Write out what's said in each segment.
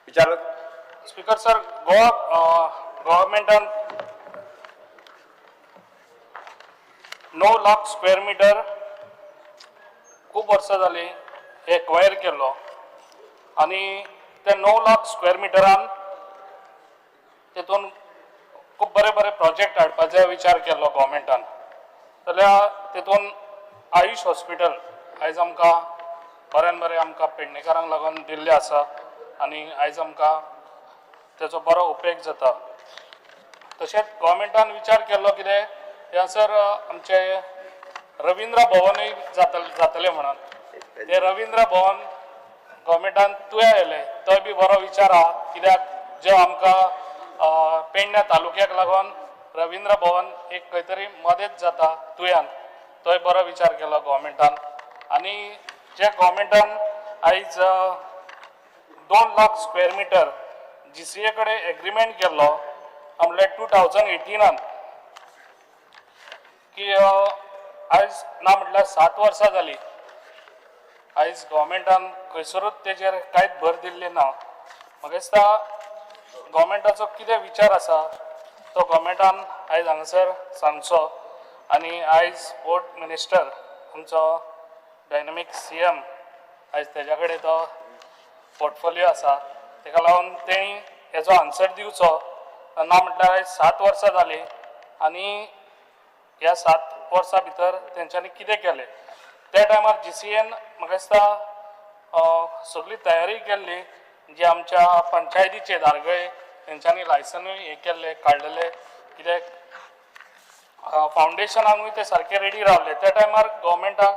विचार. Speaker sir, Goa गव्हर्मेंटान 9 lakh square metre खूब वर्सां जालीं एक्वायर केल्लो आनी ते 9 लाख स्क्वेअर मिटरान तेतून खूब बरे बरे प्रोजेक्ट हाडपाचो विचार केल्लो गव्हर्मेंटान. जाल्यार तेतून आयुश हॉस्पिटल आयज आमकां बऱ्यान बरें आमकां पेडणेकारांक लागून दिल्लें आसा आनी आयज आमकां तेचो बरो उपेग जाता. तशेंच गव्हर्मेंटान विचार केल्लो कितें, ह्यासर आमचे रविंद्र भवनूय जातलें म्हणून. ते रविंद्र भवन गव्हर्मेंटान तुया येयलें, तोय बी बरो विचार आहा, कित्याक जे आमकां पेडण्या तालुक्याक लागून रविंद्र भवन एक खंय तरी मदत जाता तुयान. तोय बरो विचार केलो गव्हर्मेंटान. आनी जे गव्हर्मेंटान आयज 2 लाख स्क्वेअर मिटर जीसीए कडेन एग्रीमेंट केल्लो, म्हणल्यार 2018नान, की आयज ना म्हटल्यार 7 वर्सां जालीं, आयज गव्हर्मेंटान खंयसरूच तेजेर कांयच भर दिल्ली ना. म्हाका दिसता गव्हर्मेंटाचो कितें विचार आसा तो गव्हर्मेंटान आयज हांगासर सांगचो. आनी आयज स्पोर्ट मिनिस्टर, आमचो डायनमीक सीएम, आयज तेज्या कडेन तो पोर्टफोलियो आसा, तेका लागून तेणी हेजो आन्सर दिवचो. ना म्हटल्यार आयज 7 वर्सां जालीं आनी ह्या 7 वर्सां भितर तेंच्यांनी कितें केलें? त्या टायमार जीसीएन म्हाका दिसता सगळी तयारी केल्ली, जी आमच्या पंचायतीचे दारगय तेंच्यांनी लायसनूय हें केल्लें, काडलेलें, कित्याक फावंडेशनाकूय ते सारके रेडी रावले. त्या टायमार गव्हर्मेंटाक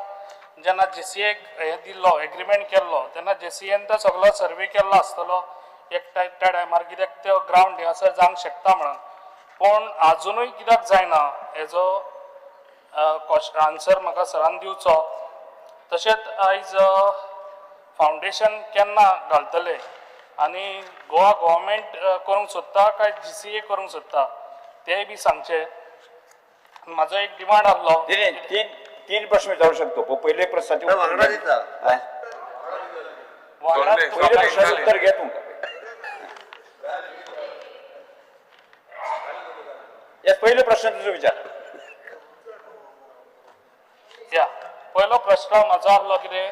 जेन्ना जीसीएक हें दिल्लो, एग्रीमेंट केल्लो, तेन्ना जीसीएन तो सगलो सर्वे केल्लो आसतलो एक त्या टायमार, कित्याक त्यो ग्रावंड हांगासर जावंक शकता म्हणून. पूण आजुनूय कित्याक जायना हेजो आन्सर म्हाका सरान दिवचो. तशेंच आयज फावंडेशन केन्ना घालतले आनी गोवा गव्हर्मेंट करूंक सोदता काय जीसीए करूंक सोदता, तेंय बी सांगचें. म्हाजो एक डिमांड आहलो. नाही, नाही, तीन तीन प्रश्न विचारू शकतो, पण पहिले प्रश्नाचे ना, उत्तर वांगडा घे. दिता. हा? वांगडा. पहिले तुमकां प्रश्नाचे उत्तर घे तुमकां. येस, पहिले प्रश्न तुजो विचार. या, पयलो प्रश्न म्हाजो आहलो कितें,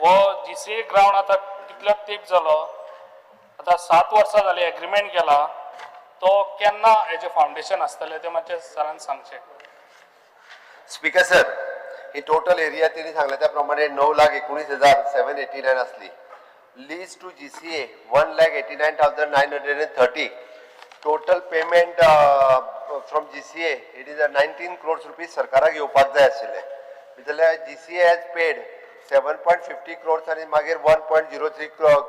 हो जीसीए ग्रावंड आतां कितलो तेंप जालो, आतां 7 वर्सां जालीं एग्रीमेंट केला, तो केन्ना हेजें फावंडेशन आसतलें, तें मातशें सरान सांगचें. स्पीकर सर, ही टोटल एरिया तिने सांगल्या त्या प्रमाणे 9,19,789 असली. Lease to GCA 1,89,930. Total payment from GCA, it is a 19 crores rupees सरकाराक येवपाक जाय आशिल्ले. जाल्यार GCA has paid 7.50 crores आनी मागीर 1.03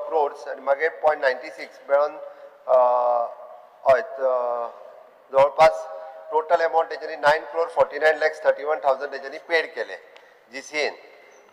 crores आनी मागीर 0.96 मेळोन, हय, जवळपास टोटल अमाऊंट तेच्यांनी 9 crore 49 lakhs 31 thousand तेच्यांनी पेड केले जीसीएन.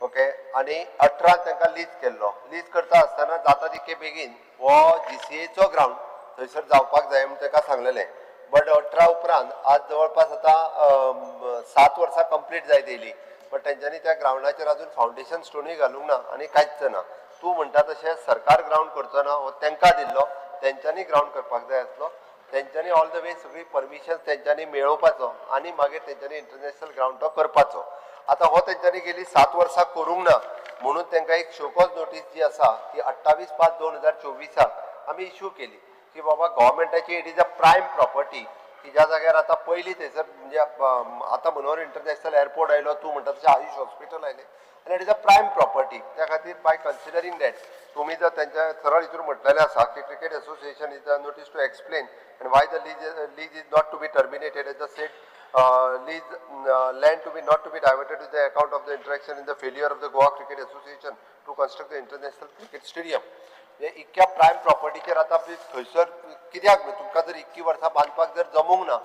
ओके, आनी 18 तांकां लीज केल्लो. लीज करता आसतना जाता तितके बेगीन हो जीसीएचो ग्रावंड थंयसर जावपाक जाय म्हूण ताका सांगलेलें. बट 18 उपरांत आज जवळपास आतां 7 वर्सां कंप्लीट जायत येयली, बट तेंच्यांनी त्या ग्रावंडाचेर अजून फावंडेशन स्टोनूय घालूंक ना आनी कांयच ना. तूं म्हणटा तशें सरकार ग्रावंड करचो ना. हो तांकां दिल्लो, तेंच्यांनी ग्रावंड करपाक जाय आसलो. तेंच्यांनी ऑल the way सगळी परमिशन तेंच्यांनी मेळोवपाचो आनी मागीर तेंच्यांनी इंटरनॅशनल ग्रावंड तो करपाचो. आतां हो तेंच्यांनी गेली 7 वर्सां करूंक ना म्हणून तांकां एक शोकॉज नोटीस जी आसा ती 28/5/2024 आमी इशू केली, की बाबा गव्हर्मेंटाची it is a prime property, की ज्या जाग्यार आतां पयलीं थंयसर म्हणजे आतां मनोहर इंटरनॅशनल एअरपोर्ट आयलो, तूं म्हणटा तशें आयुश हॉस्पिटल आयलें आनी it is a prime property. त्या खातीर बाय कन्सिडरींग that, तुमी जर तेंच्या सरळ हितून म्हटलेलें आसा की Cricket Association is the notice to explain and why the lease is not to be terminated as the said lease land to be not to be diverted to the account of the interaction in the failure of the Goa Cricket Association to construct the international cricket stadium. म्हणजे इतक्या prime प्रॉपर्टीचेर आतां थंयसर कित्याक तुमकां जर इतकी वर्सां बांदपाक जर जमूंक ना,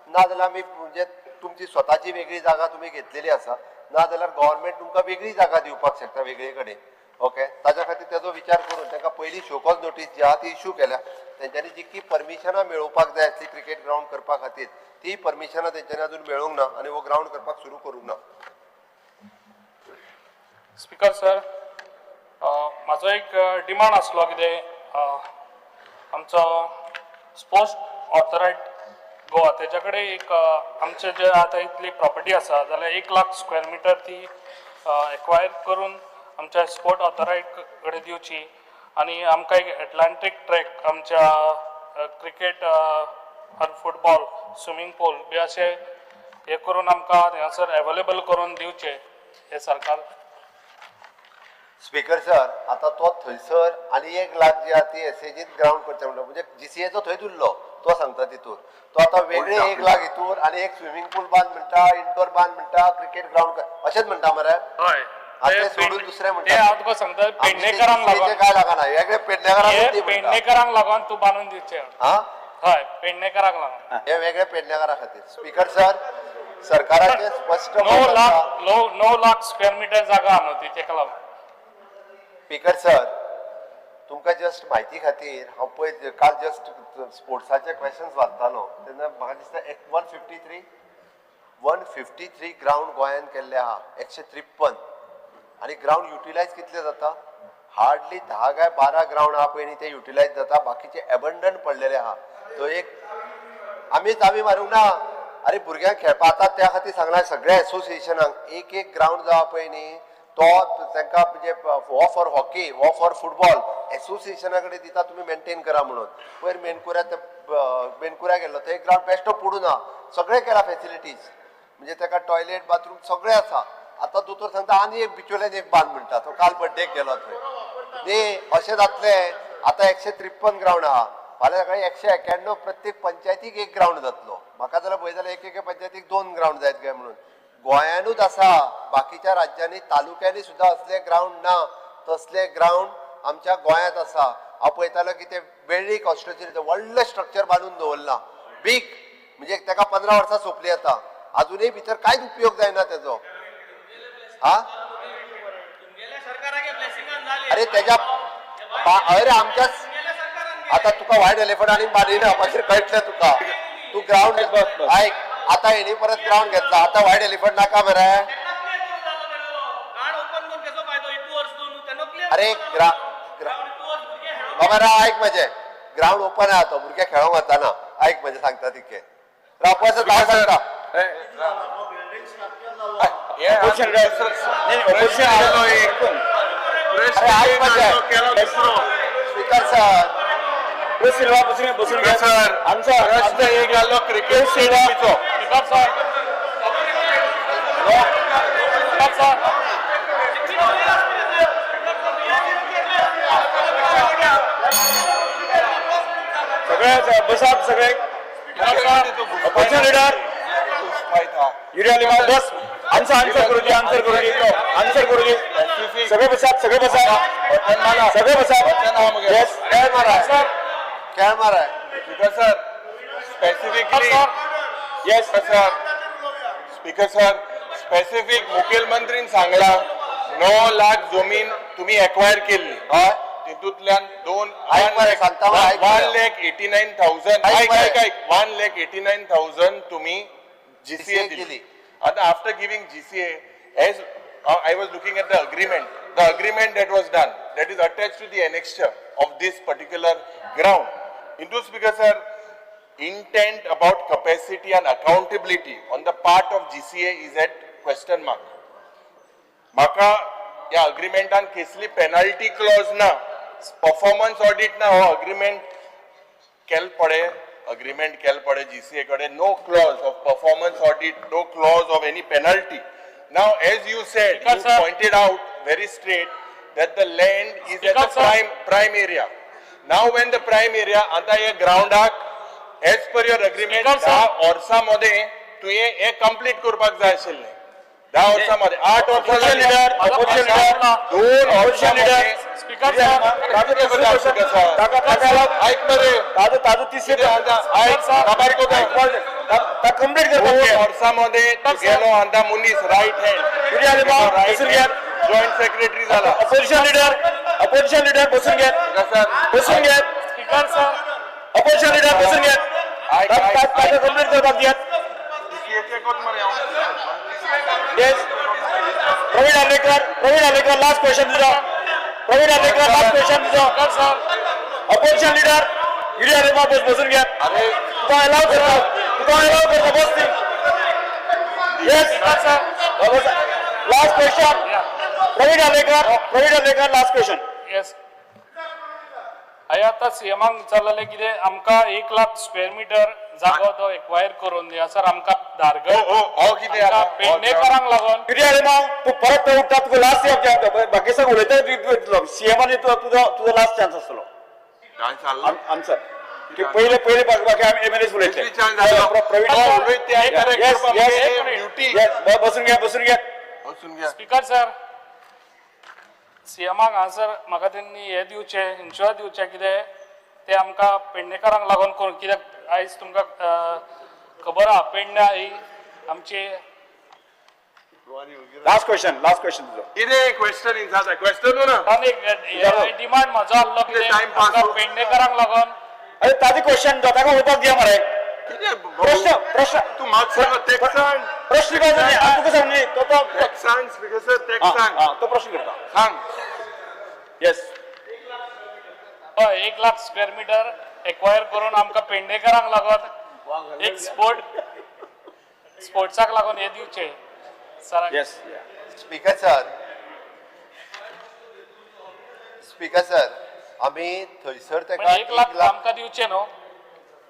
ना जाल्यार आमी म्हणजे तुमची स्वताची वेगळी जागा तुमी घेतलेली आसा, ना जाल्यार गव्हर्मेंट तुमकां वेगळी जागा दिवपाक शकता वेगळे कडेन. ओके, ताच्या खातीर तेजो विचार करून तांकां पयली शोकॉज नोटीस जी आहा ती इशू केल्या. तेंच्यांनी जितकी परमिशनां मेळोवपाक जाय आसली क्रिकेट ग्रावंड करपा खातीर, ती परमिशनां तेंच्यांनी अजून मेळूंक ना आनी हो ग्रावंड करपाक सुरू करूंक ना. स्पीकर सर, म्हाजो एक डिमांड आसलो कितें आमचो स्पोर्ट्स ऑथोरायट गोवा तेच्या कडेन एक आमचे जे आतां इतली प्रॉपर्टी आसा जाल्यार 1 लाख स्क्वेअर मिटर ती एक्वायर करून आमच्या स्पोर्ट ऑथोरायट कडेन दिवची आनी आमकां एक एटलांटीक ट्रॅक आमच्या क्रिकेट आनी फुटबॉल स्विमींग पूल बी अशें हे करून आमकां थंयसर एवेलेबल करून दिवचें हें सरकार. स्पीकर सर, आता तो थंयसर आनी 1 लाख जी आहा ती एसएजीन ग्रावंड करचें म्हणटा, म्हणजे जीसीएचो थंयच उरलो तो सांगता तितूर. तो आतां वेगळे 1 लाख हितूर आनी एक स्विमींग पूल बांद म्हणटा, इंडोर बांद म्हणटा, क्रिकेट ग्रावंड अशेंच म्हणटा मरे. हय. आतां सोडून दुसरें म्हणटा. ते हांव तुका सांगता, पेडणेकरांक लागून. काय लागना, वेगळे पेडणेकारांक हे ती म्हणटा. पेडणेकरांक लागून तूं बांदून दिवचें. हा. हय, पेडणेकरांक लागून. हे वेगळे पेडणेकारा खातीर. स्पीकर सर, सरकाराचें स्पश्ट णव मत आसा. लाख 9 लाख स्क्वेअर मिटर जागा आहा न्हू ती तेका लागून. स्पीकर सर, तुमकां जस्ट म्हायती खातीर, हांव पळय काल जस्ट स्पोर्ट्साचे क्वेश्चन्स वाचतालो तेन्ना म्हाका दिसता एक 153 ग्रावंड गोंयान केल्ले आहा, 153. आनी ग्रावंड युटिलायज कितले जाता? हार्डली 10 काय 12 ग्रावंड आहा पळय न्ही, ते युटिलायज जाता. बाकीचे एबंडन पडलेले आहा. तो एक आमीच आमी मारूंक ना. अरे, भुरग्यांक खेळपा आतां त्या खातीर सांगला सगळ्या एसोसिएशनांक, एक एक ग्रावंड जावा पळय न्ही, तो तांकां म्हणजे हो फॉर हॉकी, हो फॉर फुटबॉल, एसोसिएशना कडेन दिता, तुमी मेंटेन करा म्हणून. पयर मेनकुऱ्या ते मेनकुऱ्या गेल्लो, थंय ग्रावंड बेश्टो पडून आहा. सगळें केलां फेसिलिटीज, म्हणजे ताका टॉयलेट बाथरूम सगळें आसा. आतां दोतोर सांगता आनी एक बिचोल्यान एक बांद म्हणटा. तो काल बड्डेक गेलो थंय न्ही. अशें जातलें. आतां 153 ग्रावंड आहा, फाल्यां सकाळी 191, प्रत्येक पंचायतीक एक ग्रावंड जातलो. म्हाका जाल्यार भंय जाल्यार एक एके पंचायतीक दोन ग्रावंड जायत काय म्हणून. गोंयानूच आसा, बाकीच्या राज्यांनी तालुक्यांनी सुद्दां असले ग्रावंड ना. तसले ग्रावंड आमच्या गोंयांत आसा. हांव पळयतालो की ते वेळ्ळी कॉन्स्टिट्युन्सी व्हडलें स्ट्रक्चर बांदून दवरलां बीग, म्हणजे ताका 15 वर्सां सोंपली आतां, अजुनूय भितर कांयच उपयोग जायना तेजो. हा. अरे तेज्या अरे आमच्याच आता तुका व्हायट एलिफंट आणि बांदिना, मागीर कळटलें तुका. तूं ग्रावंड बस, बस. आयक, आता हेणी परत ग्रावंड घेतला, आता व्हायट एलिफंट नाका मरे. अरे बाबा रा, ऐक म्हजें, ग्रावंड ओपन आहा, तो भुरगे खेळोंक वताना. ऐक म्हजें सांगता तिके रावपाचो हांव सांगता. ऑपोजिशन लीडर, नाही, ऑपोजिशन लीडर. अरे ऐक म्हजें, स्पीकर सर. प्रेस सिल्वा, बसून बसून घ्या. सर, आमचा प्रश्न एक आलो क्रिकेट स्टेडियमचो. Speaker sir, speaker sir. सगळे बसात सगळे. ऑपोजिशन लीडर युरिया लिमा, बस. आन्सर आन्सर करू दे, आन्सर करू दे, आन्सर करू दे. सगळे बसात, सगळे बसात, सगळे बसात. येस. खेळ माराय. सर. खेळ माराय. Speaker sir, specifically sir. Yes. Sir, speaker sir, specific मुखेलमंत्रीन सांगला 9 लाख जमीन तुम्ही एक्वायर केल्ली. हय. तितूंतल्यान दोन ऐक मरे, सांगता मरे, ऐक मरे. 1,89,000. ऐक ऐक. मरे. ऐक ऐक, 1,89,000 तुम्ही जीसीए GCA दिली. दिली. आता after giving GCA, as I was looking at the agreement, the agreement that was done, that is attached to the annexure of this particular ground. Into speaker sir, intent about capacity and accountability on the part of GCA is at question mark. म्हाका ह्या अग्रीमेंटान कसली penalty Claus ना, performance audit ना. हो agreement केल पडे, agreement केल पडे जीसीए कडेन, no clause of performance audit, no clause of any penalty. Now as you said, Speaker, you sir. Pointed out very straight that the land is at Speaker, the sir. Prime area. Now when the prime area, आता हे ग्रावंडाक as per your agreement Speaker, sir. 10 वर्सां मदें तुवें हें complete करपाक जाय आशिल्लें. 10 वर्सां मदें, 8 वर्सां ऑपोजिशन जालीं. लिडर, ऑपोजिशन लिडर, दोन ऑपोजिशन वर्सां लिडर. मदें स्पीकर सर. ताका ताका ऐक मरे. ताजो ताजो तिसरे ऐक, काबार कोता. कंप्लीट दोन करपाक. वर्सां मदें तुगेलो आतां मनीस रायट हँड युरिया लिमा, बसून घ्या. जॉयंट सेक्रेटरी जाला. ऑपोजिशन लिडर, ऑपोजिशन लिडर, बसून घ्या. सर. बसून घ्या. Speaker sir. ऑपोजिशन लिडर, बसून घ्या. ऐक, ऐक. ताका कंप्लीट करपाक दियात. Yes. Praveen Arlekar, Praveen Arlekar, last question तुझो. प्रवीण आर्लेकर, लास्ट क्वेश्चन तुझो. Speaker sir. Opposition leader. Yuri Alemao बस, बसून घ्या. अरे तुका अलाव करता, तुका अलाव करता, बस ती. Yes, last question. Praveen Alekar, Praveen Alekar, last question. Yes, हांवें आतां सीएमाक विचारलेलें कितें आमकां 1 लाख स्क्वेअर मिटर जागो तो एक्वायर करून दी सर आमकां धारगळ, हो हो हो कितें आमकां आसा? पेडणेकरांक लागून. युरी आलेमाव, तूं परत थंय उठ्ठा, तुका लास्ट. बाकी सगळं उलयता सीएमानी, तुजो लास्ट चान्स आसतलो. काय चाललं? आन्सर की पहिले पहिले बाकी आम्ही एम एल एस उलयतले. कितली chance आसलो? प्रवीण. हो, उलयत ते correct Yes, करपाक yes. आमगे duty. Yes, बसून घ्या, बसून घ्या. बसून घ्या. स्पीकर सर, सीएमाक हांगासर म्हाका तेंनी हें दिवचें, इन्शुरन्स दिवचें कितें ते आमकां पेडणेकारांक लागून करून, कित्याक आयज तुमकां खबर आहा पेडण्या ही आमची. लास्ट क्वेश्चन, लास्ट क्वेश्चन तुझो. कितें क्वेश्चन विचारता? क्वेश्चन ना. आनी एक डिमांड म्हाजो आहलो कितें Time pass आमकां हो. पेडणेकारांक लागून. अरे, ताजी क्वेश्चन ताका उलोवपाक दिया मरे. कितें? प्रश्न, प्रश्न. तूं म्हाका सांग, तेक सांग. प्रश्न काय न्ही, हांव तुका सांग न्ही, तो तो तेक सांग स्पीकर सर, तेक हा, सांग. हा, तो प्रश्न करता. सांग. येस. हय, 1 लाख स्क्वेअर मिटर एक्वायर करून आमकां पेडणेकारांक लागून एक स्पोर्ट्साक लागून हें दिवचें सराक. Yes. Speaker sir, speaker sir, आमी थंयसर पण तेका 1 लाख आमकां दिवचें न्हू.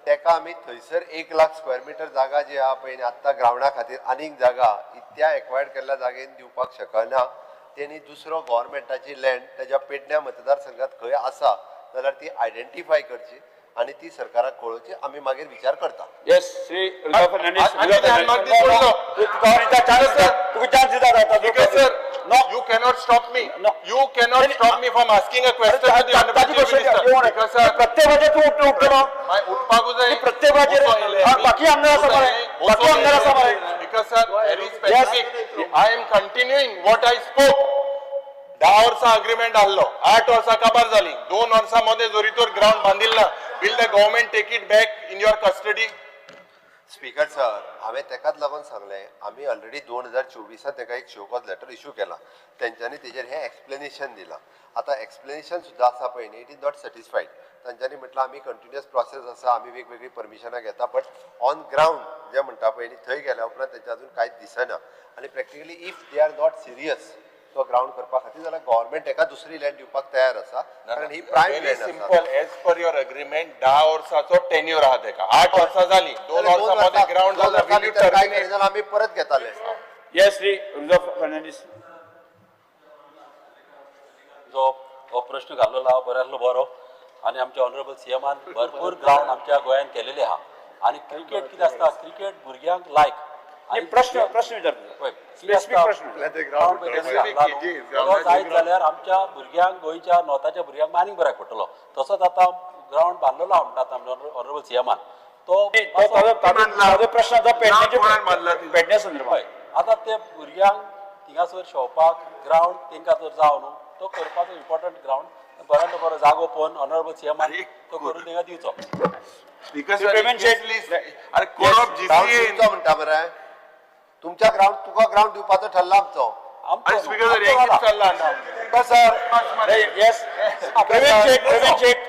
तेका आमी थंयसर 1 लाख स्क्वेअर मिटर जागा जी आहा पळय न्ही, आत्तां ग्रावंडा खातीर आनीक जागा त्या एक्वायर्ड केल्ल्या जागेन दिवपाक शकना. तेणी दुसरो गोवोरमेंटाची लँड तेज्या पेडण्या मतदारसंघात खंय आसा जाल्यार ती आयडेंटिफाय करची आनी ती सरकाराक कळोवची. आमी मागीर विचार करता. येस, श्री रुजा फर्नांडीस. आनी ध्यान मागीर सोडलो. तुका चान्स दिता, तुका चान्स दिता आता. Speaker sir, No. you cannot stop me. No. You cannot stop me from asking a question to the honorable Chief Minister. Speaker sir, प्रत्येकाचे तूं उठलो उठलो. मागीर उठपाकूच जाय. प्रत्येकाचेर बसो. बाकी आमदार आसा मरे, बाकी आमदार आसा मरे. Speaker sir, very specific. I am continuing what I spoke. 10 वर्सां अग्रीमेंट आहलो, 8 वर्सां काबार जाली, 2 वर्सां मदें जरी तर ग्रावंड बांदिल ना, will the government take it back in your custody? Speaker sir, हांवें तेकाच लागून सांगलें, आमी ऑलरेडी 2024 तेका एक शो कॉज लेटर इशू केला. तेंच्यांनी तेजेर हें एक्सप्लेनेशन दिलां. आतां एक्सप्लेनेशन सुद्दां आसा पळय न्ही, it is not satisfied. तांच्यांनी म्हटलां आमी कंटिन्युअस प्रोसेस आसा, आमी वेगवेगळीं परमिशनां घेता, बट ऑन ग्रावंड जें म्हणटा पळय न्ही, थंय गेल्या उपरांत तेंचें अजून कांयच दिसना. आनी practically if they are not serious तो ग्रावंड करपा खातीर जाल्यार गोवोरमेंट तेका दुसरी लँड दिवपाक तयार आसा, कारण ही प्रायम व्हेरी लँड आसा. Simple, as per your agreement 10 वर्साचो टेन्यूर आहा तेका, 8 वर्सां जाली, दोन जाल्यार वर्सां मदें ग्रावंड दोन जाला, वर्सां will you भितर कांय टर्मिनेट? करिना जाल्यार आमी परत घेताले. येस, श्री रुजा फर्नांडीस. जो हो प्रश्न घाल्लेलो आहा बरो आसलो बरो. आनी आमच्या ऑनरेबल सीएमान भरपूर ग्रावंड आमच्या गोंयान केलेले आहा. आनी क्रिकेट कितें आसता, क्रिकेट भुरग्यांक लायक. आनी प्रश्न, प्रश्न विचारता. पळय, कितें स्पेसिफीक आसता, प्रश्न. ग्रावंड पळय तेणें घातला न्हू, तो जायत जाल्यार आमच्या भुरग्यांक, गोंयच्या नॉर्थाच्या भुरग्यांक आनीक बऱ्याक पडटलो. तसोच आतां ग्रावंड बांदलेलो आहा म्हणटा आतां ऑनरेबल सीएमान तो तो ताजो ताजो प्रश्न आसा कोणान बांदला पेडण्याचे, ती? पेडण्या संदर्भात. हय, आतां ते भुरग्यांक थिंगासर शोवपाक ग्रावंड तेंकां जर जाव न्हू, तो करपाचो इम्पॉर्टंट ग्रावंड बऱ्यांतलो बरो जागो पळोवन ऑनरेबल सीएमान अरे, तो करून तेंकां दिवचो. स्पीकर श्री प्रेमन शेट. अरे कोरप ग्रावंड जीसीए. दिवचो म्हणटा मरे तुमच्या ग्रावंड, तुका ग्रावंड दिवपाचो ठरला आमचो. आमचो अरे न्हू, स्पीकर सर, आमचो हे जाला. कितें चल्लां आतां? सर, येस, प्रवीण शेट, प्रवीण शेट.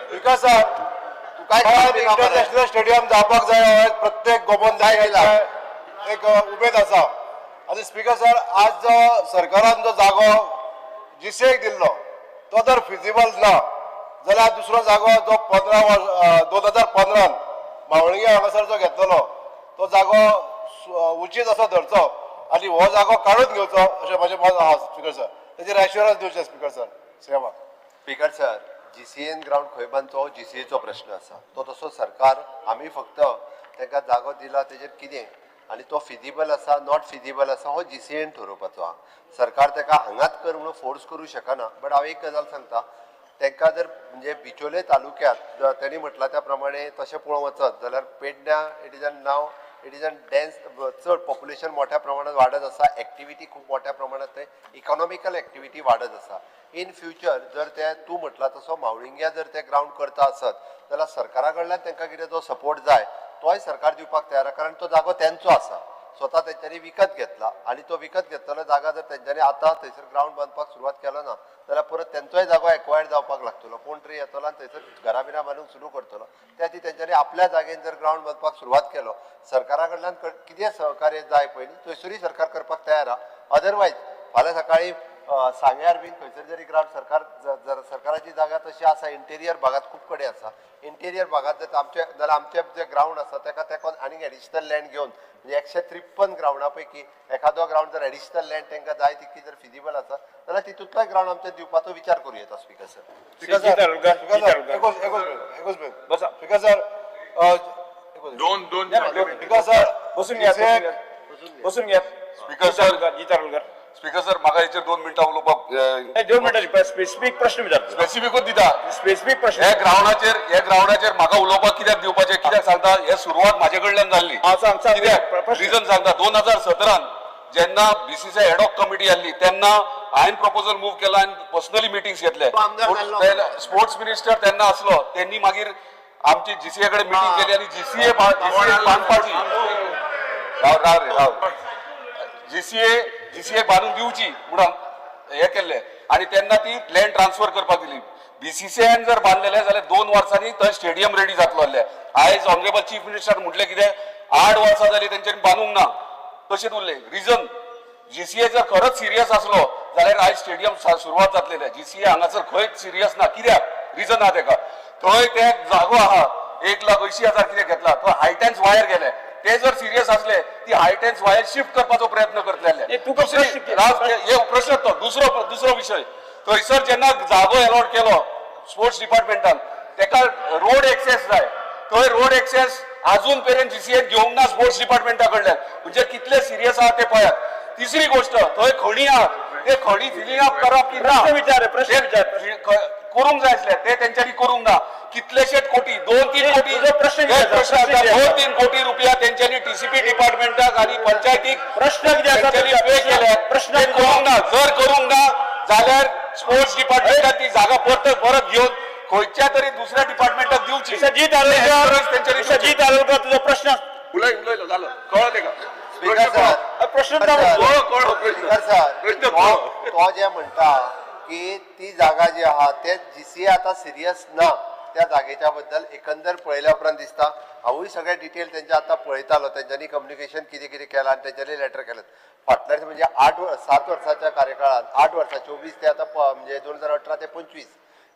स्पीकर सर, तू काय ग्रावंड दिला मरे? इंटरनॅशनल स्टेडियम जावपाक जाय हो प्रत्येक गोमंतकाराक एक उमेद आसा. आनी स्पीकर सर, आज जो सरकारान जो जागो जीसीएक दिल्लो तो जर फिजिबल ना जाल्यार दुसरो जागो जो 15 वर्स 2015 मावळिंगे हांगासर जो घेतलेलो तो जागो उचीत असो धरचो आनी हो जागो काडून घेवचो अशें म्हजें मत आहा. स्पीकर सर, तेजेर एश्युरन्स दिवचें स्पीकर सर सीएमाक. स्पीकर सर, जीसीएन ग्रावंड खंय बांदचो हो जीसीएचो प्रश्न आसा. तो तसो सरकार आमी फक्त तांकां जागो दिला तेजेर कितें आनी तो फिजिबल आसा not feasible आसा हो जीसीएन ठरोवपाचो आहा. सरकार ताका हांगाच कर म्हणून फोर्स करूं शकना. बट हांव एक गजाल सांगता, तांकां जर म्हणजे बिचोले तालुक्यांत जर तेणी म्हटलां त्या प्रमाणे तशें पळोवंक वचत जाल्यार पेडण्या it is an now it is an dense, चड पॉप्युलेशन मोठ्या प्रमाणात वाडत आसा, एक्टिविटी खूब मोठ्या प्रमाणात थंय इकॉनॉमिकल एक्टिविटी वाडत आसा. इन फ्युचर जर ते तूं म्हटलां तसो मावळिंग्या जर ते ग्रावंड करता आसत जाल्यार सरकारा कडल्यान तांकां कितें जो सपोर्ट जाय तोय सरकार दिवपाक तयार आसा, कारण तो जागो तेंचो आसा. स्वता तेंच्यांनी विकत घेतला आनी तो विकत घेतलेलो जागा जर तेंच्यांनी आतां थंयसर ग्रावंड बांदपाक सुरवात केलो ना जाल्यार परत तेंचोय जागो एक्वायर्ड जावपाक लागतलो. कोण तरी येतलो आनी थंयसर घरां बिरां बांदूंक सुरू करतलो. त्या खातीर तेंच्यांनी आपल्या जागेन जर ग्रावंड बांदपाक सुरवात केलो, सरकारा कडल्यान कितें सहकार्य जाय पळय न्ही थंयसरूय सरकार करपाक तयार आहा. अदरवायज फाल्यां सकाळीं सांग्यार बीन खंयसर जरी ग्रावंड सरकार जर सरकाराची जागा तशी आसा, इंटेरियर भागात खूब कडेन आसा, इंटेरियर भागात जर आमचे जाल्यार आमचे जे ग्रावंड आसा तेका तेका आनीक एडिशनल लँड घेवन म्हणजे 153 ग्रावंडा पैकी एखादो ग्रावंड जर एडिशनल लँड तांकां जाय तितकी जर फिजिबल आसा जाल्यार तितूंतलोय ग्रावंड आमचे दिवपाचो विचार करूं येता. Speaker sir. Speaker Jeet Arolkar, Jeet Arolkar. एकूच मिनिट. बसा. स्पीकर सर, दोन दोन स्पीकर सर, बसून घ्या, बसून घ्या, बसून घ्या. Speaker sir. Jeet Arolkar. Speaker sir, म्हाका हेचेर 2 मिनटां उलोवपाक नाही, 2 मिनटां स्पेसिफीक प्रश्न विचार. स्पेसिफिकूच दिता. स्पेसिफीक प्रश्न. ह्या ग्रावंडाचेर म्हाका उलोवपाक कित्याक दिवपाचें, कित्याक सांगता, हे सुरवात म्हाजे कडल्यान जाल्ली. हां, सांग, सांग. कित्याक प्रश्न. रिजन सांगता. 2017 जेन्ना बीसीसीआय एडॉक कमिटी आसली तेन्ना हांवें प्रपोजल मूव केला आनी पर्सनली मिटिंग्स घेतले. तो आमदार जाल्लो. स्पोर्ट्स मिनिस्टर तेन्ना आसलो, तेन्नी मागीर आमची जीसीए कडेन मिटींग केली आनी जीसीए बांदपाची, राव राव रे राव, जीसीए बांदून दिवची म्हणून हे केल्ले आनी तेन्ना ती लँड ट्रान्सफर करपाक दिली. बीसीसीआयन जर बांदलेले जाल्यार 2 वर्सांनी थंय स्टेडियम रेडी जातलो आसलें. आयज ऑनरेबल चीफ मिनिस्टर म्हटलें कितें, 8 वर्सां जाली तेंच्यांनी बांदूंक ना, तशेंच उरलें. रिजन, जीसीए जर खरोच सिरियस आसलो जाल्यार आयज स्टेडियम सुरवात जातलेले. जीसीए हांगासर खंयच सिरियस ना. कित्याक रिजन आहा तेका, थंय ते जागो आहा 1,80,000 कितें घेतला, तो हायटेन्स वायर गेले. ते जर सिरियस असले ती हायटेन्स वायर शिफ्ट करपाचो प्रयत्न करतले. नाही, तुका प्रश्न कितें? हे प्रश्न तो दुसरो दुसरो विशय, थंयसर जेन्ना जागो एलॉट केलो स्पोर्ट्स डिपार्टमेंटान तेका रोड एक्सेस जाय. थंय रोड एक्सेस अजून पर्यंत जीसीएन घेवंक ना स्पोर्ट्स डिपार्टमेंटा कडल्यान. म्हणजे कितले सिरियस आहा ते पळयात. तिसरी गोष्ट, थंय खणी आहात, ते खणी फिलिंग अप करप की ना, प्रश्न विचार, प्रश्न ते विचार. करूंक जाय आसले ते तेंच्यांनी करूंक ना. कितलेशेच कोटी, 2-3 कोटी, तुजो प्रश्न हे कितें आसा? प्रश्न प्रश्न आसा. कितें आसा? 2-3 कोटी रुपया तेंच्यांनी टीसीपी डिपार्टमेंटाक आनी पंचायतीक प्रश्न कितें आसा? तेंच्यांनी पे केल्यात. प्रश्न ते कितें? करूंक ना. जर करूंक ना जाल्यार स्पोर्ट्स डिपार्टमेंटाक ती जागा परत परत घेवन खंयच्या तरी दुसऱ्या डिपार्टमेंटाक दिवची. मिस्टर जीत ते आरोलकर, assurance तेंच्यांनी मिस्टर दिवची. जीत आरोलकर, तुझो प्रश्न. उलय उलयलो जालो, कळ्ळो तेका. स्पीकर सर, प्रश्न कळ्ळो कळ्ळो प्रश्न. स्पीकर सर, प्रश्न तो कळ्ळो. तो जे म्हणटा की ती जागा जी आहा ते जीसीए आतां सिरियस ना त्या जागेच्या बद्दल एकंदर पळयल्या उपरांत दिसता. हांवूय सगळे डिटेल तेंचे आतां पळयतालो, तेंच्यांनी कम्युनिकेशन कितें कितें केलां आनी तेंच्यांनी लेटर केलें. फाटल्या म्हणजे 8-7 वर्साच्या कार्यकाळांत, 8 वर्सां 24 ते आतां म्हणजे 2018 ते 25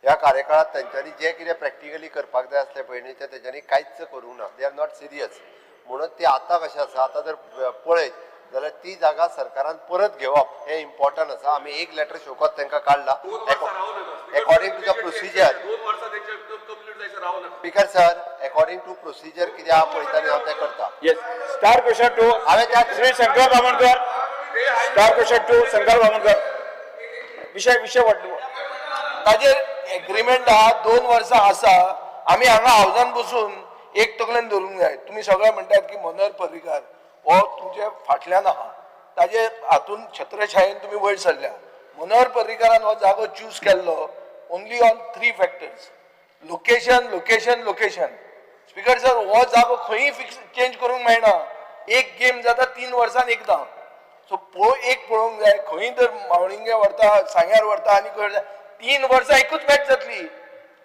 ह्या कार्यकाळांत तेंच्यांनी जें कितें प्रॅक्टिकली करपाक जाय आसलें पळय न्ही, तें तेंच्यांनी कांयच करूंक ना. They are not serious. म्हणून ती आतां कशें आसा, आतां जर पळयत जाल्यार ती जागा सरकारान परत घेवप हें इम्पॉर्टंट आसा. आमी एक लेटर शोकत तांकां काडला according to the procedure. 2 वर्सां तेंचे कंप्लीट जायसर रावू नाका. Speaker sir, according to procedure कितें आहा पळयता न्ही हांव तें करता. Yes, star question to हांवें त्या Shri Shankar Bamankar. Star question two Shankar Bamankar. विषय विषय वाटलो. ताजेर एग्रीमेंट आहा, 2 वर्सां आसा. आमी हांगा हावजान बसून एक तकलेन धरूंक जाय. तुमी सगळे म्हणटात की मनोहर पर्रीकार हो तुमचे फाटल्यान आहा, ताजे हातून छत्रछायेन तुमी वयर सरल्या. मनोहर पर्रीकारान हो जागो चूज केल्लो only on 3 factors: location, location, location. Speaker sir, हो जागो खंयी फिक्स चेंज करूंक मेळना. एक गेम जाता 3 वर्सान एकदां. सो एक पळोवंक जाय, खंय तर मावळिंगे व्हरता, सांग्यार व्हरता आनी खंय 3 वर्सां एकूच मॅच जातली.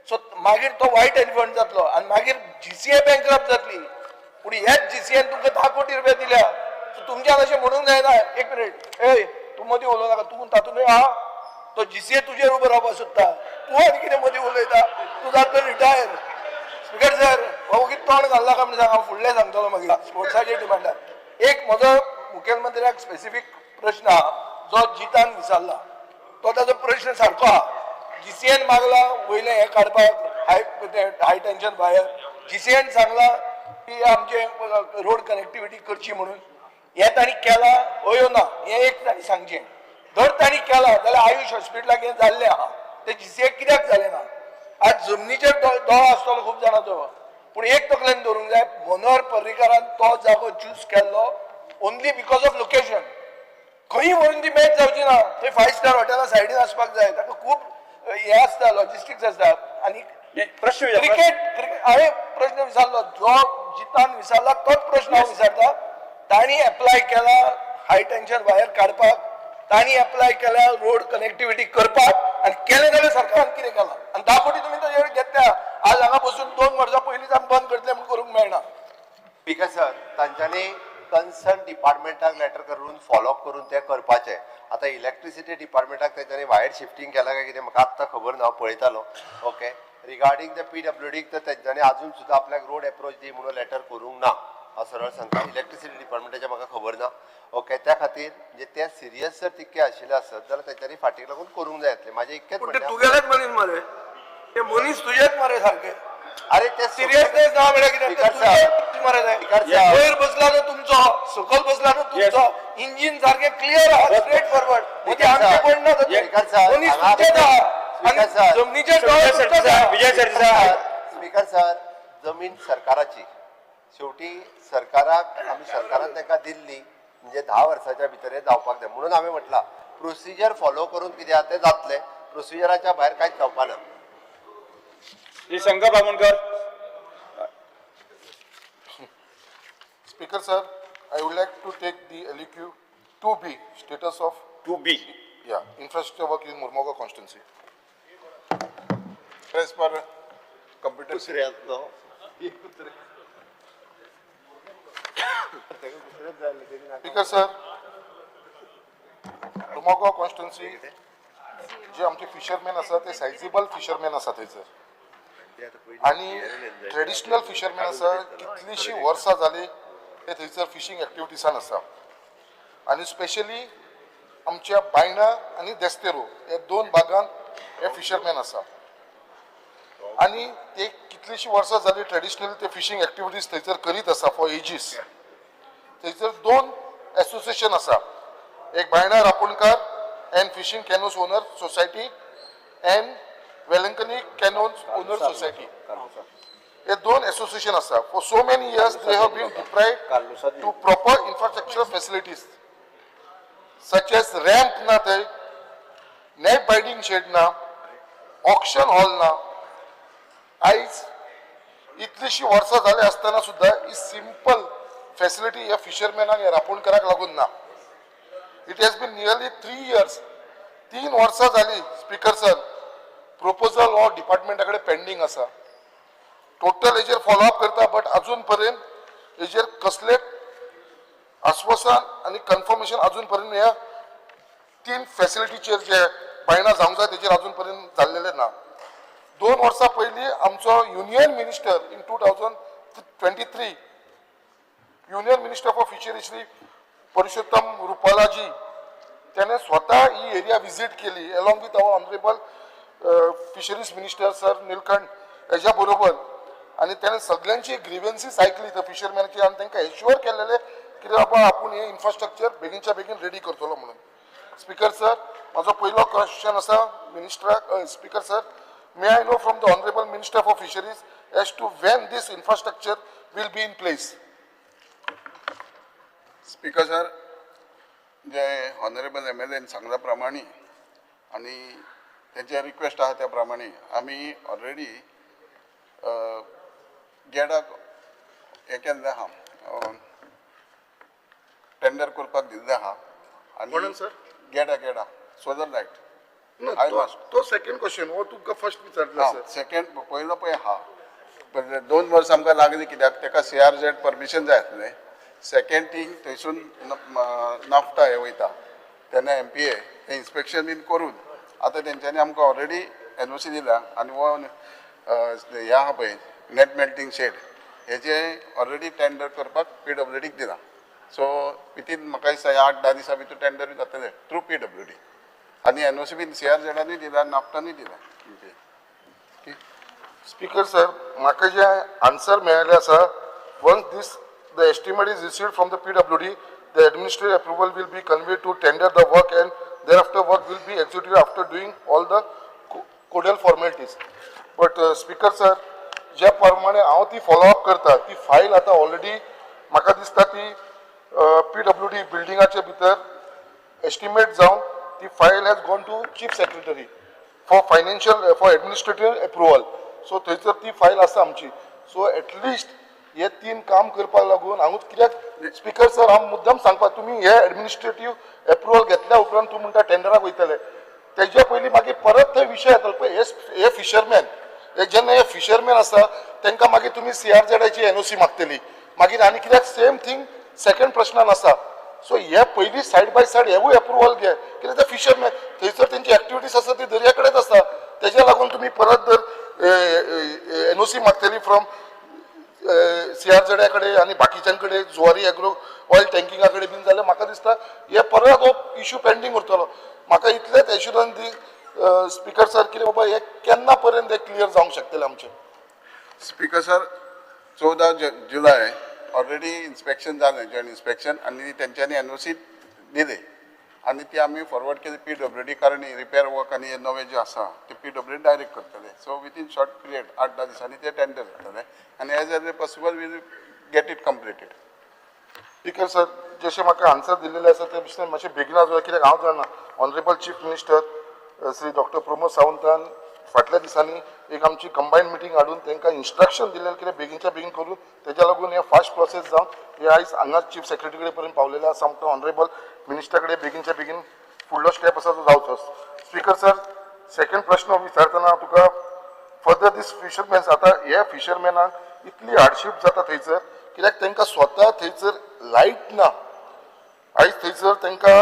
सो मागीर तो वायट एलिफंट जातलो आनी मागीर जीसीए बँकरप्ट जातली. पूण ह्याच जीसीएन तुमकां 10 कोटी रुपया दिल्या. सो तुमच्यान अशें म्हणूंक जायना. एक मिनीट, ए तूं मदीं उलोवं नाका, तूं तातूंतय आहा. तो जीसीए तुजेर उबो रावपाक सोदता, तूं आनी कितें मदीं उलयता, तूं जातलो रिटायर. स्पीकर सर, हो वगीत तोंड घालना काय म्हणून सांग, हांव फुडलें सांगतलो मागीर स्पोर्ट्साचेर डिमांडार. एक म्हजो मुखेलमंत्र्याक स्पेसिफीक प्रश्न आहा, जो जितान विचारला तो ताजो प्रश्न सारको आहा. जीसीएन मागला वयलें हें काडपाक, हाय टेन्शन वायर. जीसीएन सांगला की आमचे रोड कनेक्टिविटी करची म्हणून. हें तांणी केलां हय ना, हें एक तांणी सांगचें. जर तांणी केलां जाल्यार आयुश हॉस्पिटलाक हें जाल्लें आहा, तें जीसीएक कित्याक जालें ना? आज जमनीचेर दोळो आसतलो खूब जाणांचो, पूण एक तकलेन दवरूंक जाय, मनोहर पर्रीकारान तो जागो चूज केल्लो ओनली because of location. खंय व्हरून ती मॅच जावची ना, थंय 5 स्टार हॉटेला सायडीन आसपाक जाय. ताका खूब हें आसता, लॉजिस्टिक्स आसता. आनी प्रश्न विचार. क्रिकेट, हांवें प्रश्न विचारलो, जो जितान विचारला तोच प्रश्न हांव विचारता. तांणी एप्लाय केला हाय टेन्शन वायर काडपाक, तांणी एप्लाय केल्या रोड कनेक्टिव्हिटी करपाक, आनी केलें जाल्यार सरकारान कितें केलां? आनी 10 कोटी तुमी ताजेर घेतल्या. आज हांगा बसून 2 वर्सां पयलींच आमी बंद करतले म्हूण करूंक मेळना. स्पीकर सर, तांच्यांनी कन्सर्न डिपार्टमेंटाक लेटर करून फॉलोअप करून तें करपाचें. आतां इलेक्ट्रिसिटी डिपार्टमेंटाक तेंच्यांनी वायर शिफ्टींग केलां काय कितें म्हाका आत्तां खबर ना, हांव पळयतालो. ओके, रिगार्डींग the पीडब्ल्यूडीक तर तेंच्यांनी आजून सुद्दां आपल्याक रोड एप्रोच दी म्हणून लेटर करूंक ना. हांव सरळ सांगता, इलेक्ट्रिसिटी डिपार्टमेंटाचें म्हाका खबर ना. ओके, त्या खातीर म्हणजे ते सिरियस जर तितके आशिल्ले आसत जाल्यार तेंच्यांनी फाटीक लागून करूंक जाय आसलें. म्हाजें इतकेंच पूण ते म्हणणें. तुगेलेच मनीस मरे, ते मनीस तुजेच मरे सारके. अरे ते सिरियसनेस ना म्हळ्यार कितें? ते स्पीकर सर, तुजेच मरे ते. Speaker sir. वयर बसला तो तुमचो, सकयल बसला तो तुमचो, इंजीन सारकें क्लियर आहा, स्ट्रेट फॉरवर्ड. म्हणजे आमचें कोण ना तातूंत. स्पीकर सर, मनीस हांगा तुमचेच आहा स्पीकर आनी सर. जमनीचेर दोळे तुमचेच आहा. विजय सरदेसाय. स्पीकर सर, जमीन सरकाराची. शेवटी सरकाराक आमी सरकारान ताका दिल्ली म्हणजे 10 वर्साच्या भितर हें जावपाक जाय म्हणून हांवें म्हटलां, प्रोसिजर फॉलो करून कितें आहा तें जातलें, प्रोसिजराच्या भायर कांयच जावपा ना. Shri Shankar Bamonkar. Speaker sir, I would like to take the LEQ 2B, status of 2B. Yeah, infrastructure work in Murmoga constituency. As per computer. Speaker sir, Murmugao constituency जे आमचे फिशरमॅन आसा ते सायजेबल फिशरमॅन आसा थंयसर आनी traditional fisherman आसा. कितलींशीं वर्सां जालीं ते थंयसर फिशींग एक्टिविटीसान आसा आनी स्पेशली आमच्या बायणा आनी देस्तेरो हे दोन भागांत हे फिशरमॅन आसा आनी ते कितलींशीं वर्सां जालीं ट्रेडिशनल ते फिशींग एक्टिविटीज थंयसर करीत आसा फॉर एजीस. थंयसर दोन एसोसिएशन आसा, एक Baina रापोणकार and fishing canoes owner society and Velankanni canoes owner society. हे दोन एसोसिएशन आसा. For so many years they have been deprived to proper infrastructure facilities such as ramp ना थंय, नेट बायडींग शेड ना, ऑक्शन हॉल ना. आयज इतलीशी वर्सां जाली आसतना सुद्दां ही सिंपल फॅसिलिटी ह्या फिशरमॅनाक, ह्या रापोणकाराक लागून ना. It has been nearly 3 years, 3 वर्सां जाली स्पीकर सर, प्रपोजल हो डिपार्टमेंटा कडेन पेंडींग आसा. टोटल हेजेर फॉलोअप करता, बट अजून पर्यंत हेजेर कसलेच आश्वासन आनी कन्फर्मेशन अजून पर्यंत ह्या तीन फॅसिलिटीचेर जे बायणा जावंक जाय तेजेर अजून पर्यंत जाल्लेलें ना. 2 वर्सां पयलीं आमचो union minister in 2023, union minister for fishery Shri Parshottam रुपालाजी, त्याने स्वतः ही एरिया विजीट केली along with our honourable fisheries minister sir Nilkanth हेच्या बरोबर आनी त्याने सगळ्यांची ग्रिव्हन्सीस आयकली थंय फिशरमॅनची आनी तांकां एश्युअर केलेले की बाबा आपूण हे इन्फ्रास्ट्रक्चर बेगीनच्या बेगीन रेडी करतलो म्हणून. स्पीकर सर, म्हाजो पयलो क्वेश्चन आसा मिनिस्टराक. Speaker sir, may I know from the honourable minister for fisheries as to when this infrastructure will be in place? Speaker sir, J honourable MLN सांगल्या प्रमाणे आनी तेंचे रिक्वेस्ट आहा त्या प्रमाणे आमी ऑलरेडी गेडाक हें केल्लें आहा, टेंडर करपाक दिल्लें आहा. कोणाक, sir? गेडा, गेडा सोलर लायट. ना. I too must. तो सेकंड क्वेश्चन हो तुमकां फर्स्ट विचारला सर. सेकंड पयलो पळय आहा, पण 2 वर्सां आमकां लागली कित्याक तेका सीआरझेड परमिशन जाय आसलें. सेकंड थिंग, थंयसून नाफ्टा हे वयता तेन्ना एमपीए ते इन्स्पेक्शन बीन करून आतां तेंच्यांनी आमकां ऑलरेडी एनओसी दिला आनी हो हे आहा पळय नेट मेल्टींग शेड हेजे ऑलरेडी टेंडर करपाक पीडब्ल्यूडीक दिला. सो वितीन म्हाका दिसता ह्या 8-10 दिसां भितर टेंडर जातलें थ्रू पीडब्ल्यूडी आनी एनओसी बीन सीआरझेडानूय दिला, नाफ्टानूय दिला एमपीए. स्पीकर सर, म्हाका जे आन्सर मेळ्ळें आसा, once this the estimate is received from the PWD, the administrative approval will be conveyed to tender the work and thereafter work will be executed after doing all the codal formalities. But speaker sir, ज्या प्रमाणे हांव ती follow up करता, ती file आतां already म्हाका दिसता ती पीडब्ल्यूडी बिल्डिंगाचे भितर एस्टिमेट जावन ती file has gone to chief secretary for financial, for administrative approval. So थंयसर ती फायल आसा आमची. सो एटलिस्ट हे तीन काम करपाक लागून हांगूच कित्याक स्पीकर सर, हांव मुद्दम सांगपाक, तुमी हे एडमिनिस्ट्रेटीव एप्रुवल घेतल्या उपरांत तूं म्हणटा टेंडराक वयतले, तेजे पयलीं मागीर परत थंय विशय येतलो. पळय, हे फिशरमॅन, हे जेन्ना हे फिशरमॅन आसा, तांकां मागीर तुमी सीआरझेडाची एनओसी मागतली मागीर. आनी कित्याक सेम थींग सेकंड प्रश्नान आसा. सो हे पयलीं सायड बाय सायड हेवूय एप्रुवल घे, कित्याक ते फिशरमॅन थंयसर तेंची एक्टिविटीज आसा ती दर्या कडेच आसा. तेज्या लागून तुमी परत जर एनओसी मागतली फ्रॉम सीआरझेडा कडेन आनी बाकीच्यां कडेन, जुवारी एग्रो ऑयल टँकिंगा कडेन बीन, जाल्यार म्हाका दिसता हे परत हो इशू पेंडींग उरतलो. म्हाका इतलेंच एश्युरन्स दी स्पीकर सर, कितें बाबा हे केन्ना पर्यंत हे क्लियर जावंक शकतलें आमचें? स्पीकर सर, 14 जुलय ऑलरेडी इन्स्पेक्शन जालें, जॉयंट इन्स्पेक्शन, आनी तेंच्यांनी एनओसी दिली आनी ती आमी फॉरवर्ड केली पीडब्ल्यूडी, कारण रिपेर वर्क आनी हे नवे जे आसा ते पीडब्ल्यूडी डायरेक्ट करतले. सो विथीन शॉर्ट पिरियड 8-10 दिसांनी ते टेंडर जातले आनी as early possible we'll get it completed. Speaker sir, जशें म्हाका आन्सर दिल्लेलें आसा ते भशेन मातशें बेगीन जाय, कित्याक हांव जाणा, honourable chief minister Shri doctor Pramod सावंतान फाटल्या दिसांनी एक आमची कंबायन मिटींग हाडून तांकां इन्स्ट्रक्शन दिल्लें कितें बेगीनच्या बेगीन करून. तेज्या लागून हे फास्ट प्रोसेस जावन हे आयज हांगा चीफ सेक्रेटरी कडेन पर्यंत पावलेले आसा. आमकां ऑनरेबल मिनिस्टर कडेन बेगीनच्या बेगीन फुडलो स्टेप आसा तो जावचो. स्पीकर सर, सेकंड प्रश्न विचारतना तुका, फर्दर दीस फिशरमॅन्स, आतां हे फिशरमॅनाक इतली हार्डशीप जाता थंयसर, कित्याक तांकां स्वता थंयसर लायट ना. आयज थंयसर तांकां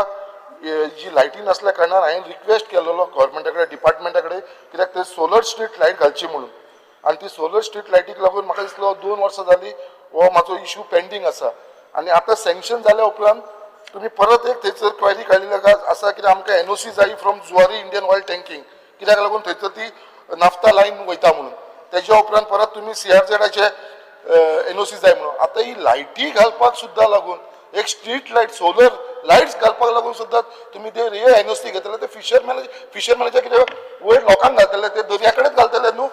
जी लायटी नासल्या कारणान हांवें रिक्वेस्ट केलेलो गव्हर्मेंटा कडेन, डिपार्टमेंटा कडेन, कित्याक ते सोलर स्ट्रीट लायट घालची म्हणून. आनी ती सोलर स्ट्रीट लायटीक लागून म्हाका दिसलो 2 वर्सां जालीं हो म्हाजो इशू पेंडींग आसा. आनी आतां सँक्शन जाल्या उपरांत तुमी परत एक थंयसर क्वेरी काडलेली आसा, कित्याक आमकां एनओसी जाय from Zuari Indian oil tanking, कित्याक लागून थंयसर ती नाफ्ता लायन वयता म्हणून. तेज्या उपरांत परत तुमी सीआरझेडाचे एनओसी जाय म्हणून. आतां ही लायटी घालपाक सुद्दां लागून, एक स्ट्रीट लायट, सोलर लायट्स घालपाक लागून सुद्दां तुमी ते हे एनओसी घेतले. ते फिशरमॅनाचे कितें वयर लोकांक घालतले? ते दर्या कडेच घालतले न्हू?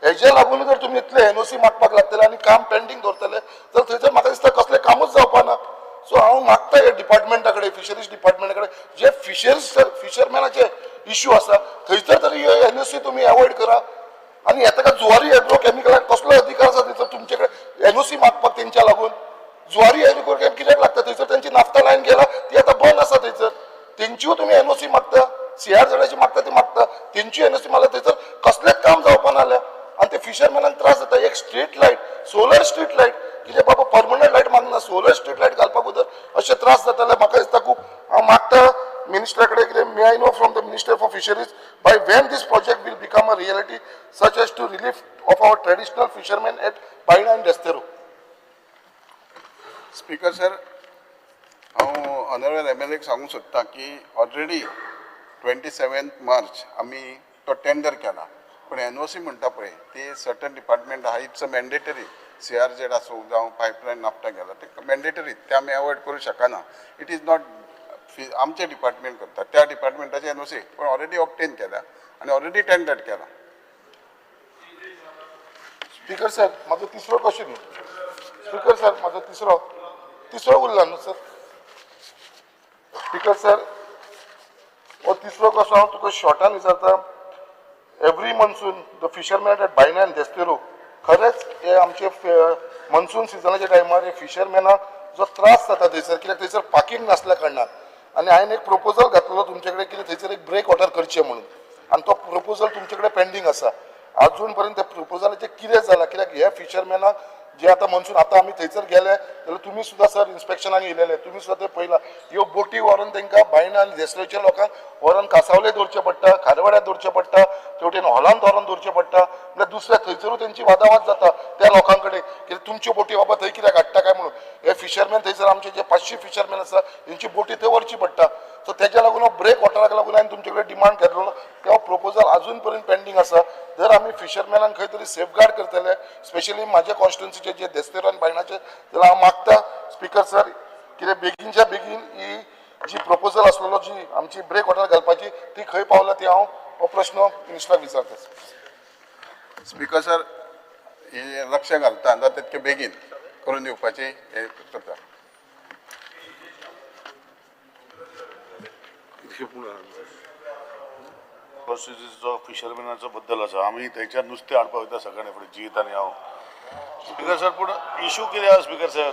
हेजे लागून जर तुमी इतले एनओसी मागपाक लागतले आनी काम पेंडींग दवरतले, तर थंयसर म्हाका दिसता कसलें कामूच जावपा ना. सो हांव मागता हे डिपार्टमेंटा कडेन, फिशरीज डिपार्टमेंटा कडेन, जे फिशरमॅनाचे इश्यू आसा थंयसर तरी एनओसी तुमी एवॉयड करा. आनी हें ताका जुवारी एग्रो केमिकलाक कसलो अधिकार आसा थंयसर तुमचे कडेन एनओसी मागपाक? तेंच्या लागून जुवारी एग्रो केम कित्याक लागता थंयसर? तेंची नाफ्ता लायन गेला, ती आतां बंद आसा थंयसर. तेंच्यो तुमी एनओसी मागता, सीआरझेडाची मागता, ती मागता, तेंची एनओसी मागता. थंयसर कसलेंच काम जावपा नासलें आनी ते फिशरमॅनाक त्रास जाता. एक street light, solar street light, कितें बाबा परमनंट लायट मागना, सोलर स्ट्रीट लायट घालपाक जर अशे त्रास जाताले, म्हाका दिसता खूब. हांव मागता मिनिस्टरा कडेन कितें, may I know from the Minister for Fisheries by when this project will become a reality such as to relief of our traditional fishermen at Baina and Desterro? Speaker sir, हांव ऑनरेबल एमएलएक सांगूंक सोदता की already 27 मार्च आमी तो tender केला, पूण NOC म्हणटा पळय ती सर्टन डिपार्टमेंट आहा, it's a mandatory. CRZ आसूं जावं पायपलायन नाफ्ता गेला, ते मॅन्डेटरी, ते आमी एवॉयड करूं शकना. It is not आमचे डिपार्टमेंट करता, त्या डिपार्टमेंटाचे एनओसी पण ऑलरेडी ऑब्टेन केल्या आनी ऑलरेडी टेंडर केला. स्पीकर सर, म्हाजो तिसरो क्वेश्चन. स्पीकर सर, म्हाजो तिसरो उरला न्हू सर? स्पीकर सर, हो तिसरो क्वेश्चन हांव तुका शॉर्टान विचारता. Every monsoon the fishermen at Baina and Desterro, खरेंच हे आमचे मनसून सिजनाच्या टायमार हे फिशरमॅनाक जो त्रास जाता थंयसर, कित्याक थंयसर पार्किंग नासल्या कारणान. आनी हांवें एक प्रपोजल घातलेलो तुमचे कडेन कितें थंयसर एक ब्रेक वॉटर करचें म्हणून, आनी तो प्रपोजल तुमचे कडेन पेंडींग आसा. अजून पर्यंत त्या प्रपोजलाचें कितें जालां? कित्याक हे फिशरमॅनाक जे आतां मनसून, आतां आमी थंयसर गेले जाल्यार तुमी सुद्दां सर इन्स्पेक्शनाक येयलेले, तुमी सुद्दां ते पळयला, ह्यो बोटी व्हरून तांकां बायणा आनी देसलेच्या लोकांक व्हरून कासावले दवरचें पडटा, खारवाड्यार दवरचें पडटा, तेवटेन हॉलांत व्हरून दवरचें पडटा. म्हणल्यार दुसऱ्या थंयसरूय तेंची वादावाद जाता त्या लोकां कडेन की तुमच्यो बोटी बाबा थंय कित्याक हाडटा काय म्हणून. हे फिशरमॅन थंयसर आमचे जे 500 फिशरमॅन आसा, तेंची बोटी थंय व्हरची पडटा. सो तेज्या लागून हो ब्रेक वॉटराक लागून हांवें तुमचे कडेन डिमांड केल्लो, तो प्रपोजल अजून पर्यंत पेंडींग आसा. जर आमी फिशरमॅनाक खंय तरी सेफगार्ड करतले, स्पेशली म्हाज्या कॉन्स्टिट्युन्सीचे जे देस्तेरो आनी बायणाचे, जाल्यार हांव मागता स्पीकर सर, कितें बेगीनच्या बेगीन ही जी प्रपोजल आसलेलो, जी आमची ब्रेक वॉटर घालपाची, ती खंय पावला ती हांव हो प्रश्न मिनिस्टराक विचारता. स्पीकर सर, हे लक्ष घालता, जाता तितके बेगीन करून दिवपाची हे करता. कॉन्स्टिट्युन्सीचो फिशरमॅनाचो बद्दल आसा. आमी थंयच्यान नुस्तें हाडपाक वयता सकाळीं फुडें, जीत आनी हांव. स्पीकर सर, पूण इशू कितें आसा स्पीकर सर?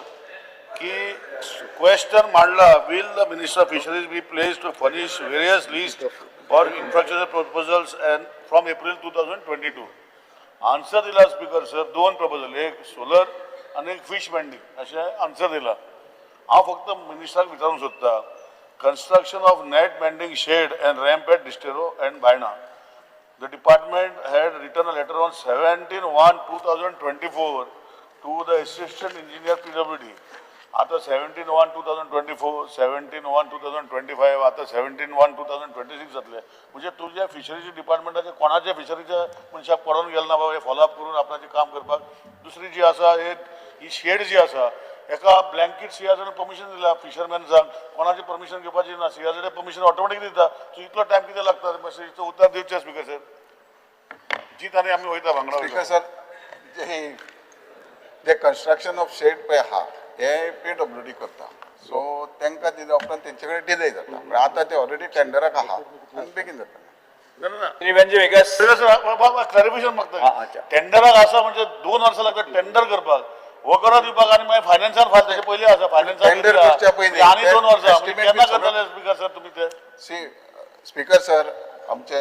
की क्वेश्चन मांडला, will the minister of fisheries be pleased to furnish various list for infrastructure proposals and from April 2022? Answer दिला स्पीकर सर, दोन प्रपोजल, एक सोलर आनी एक फिश वेंडींग अशें आन्सर दिला. हांव फक्त मिनिस्टराक विचारूंक सोदता, construction of net mending shed and ramp at Disterio and Baina. The department had written a letter on 17/1/2024 to the assistant engineer PWD. आता 17/1/2024, 17/1/2025, आता 17/1/2026 जातले. म्हणजे तुज्या फिशरीज डिपार्टमेंटाचे कोणाच्या फिशरीच्या मनशाक पडोन गेले ना बाबा हे फॉलोअप करून आपणाचें काम करपाक. दुसरी जी आसा ही शेड जी आसा एका ब्लँकेट सीआरझेड परमिशन दिला फिशरमॅन्सांक, कोणाचें परमिशन घेवपाची ना, सीआरझेड परमिशन ऑटोमॅटीक दिता. सो इतलो टायम कितें लागता मातशें हिचो उत्तर दिवचें स्पीकर सर. जीत आनी आमी वयता वांगडा. स्पीकर सर, जे कन्स्ट्रक्शन ऑफ शेड पळय आहा हे पीडब्ल्यूडी करता, सो तांकां दिल्या उपरांत तेंचे कडेन डिले जाता, पण आतां ते ऑलरेडी टेंडराक आहा आनी बेगीन जाता. क्लॅरिफिकेशन मागता, टेंडराक आसा म्हणजे 2 वर्सां लागता टेंडर करपाक, वगैरे दिवपाक आनी मागीर फायनान्सान फायल तेचे पयलीं आसा फायनान्सान टेंडर करच्या पयलीं आनी 2 वर्सां केन्ना करतले स्पीकर सर तुमी ते? सी स्पीकर सर, आमचे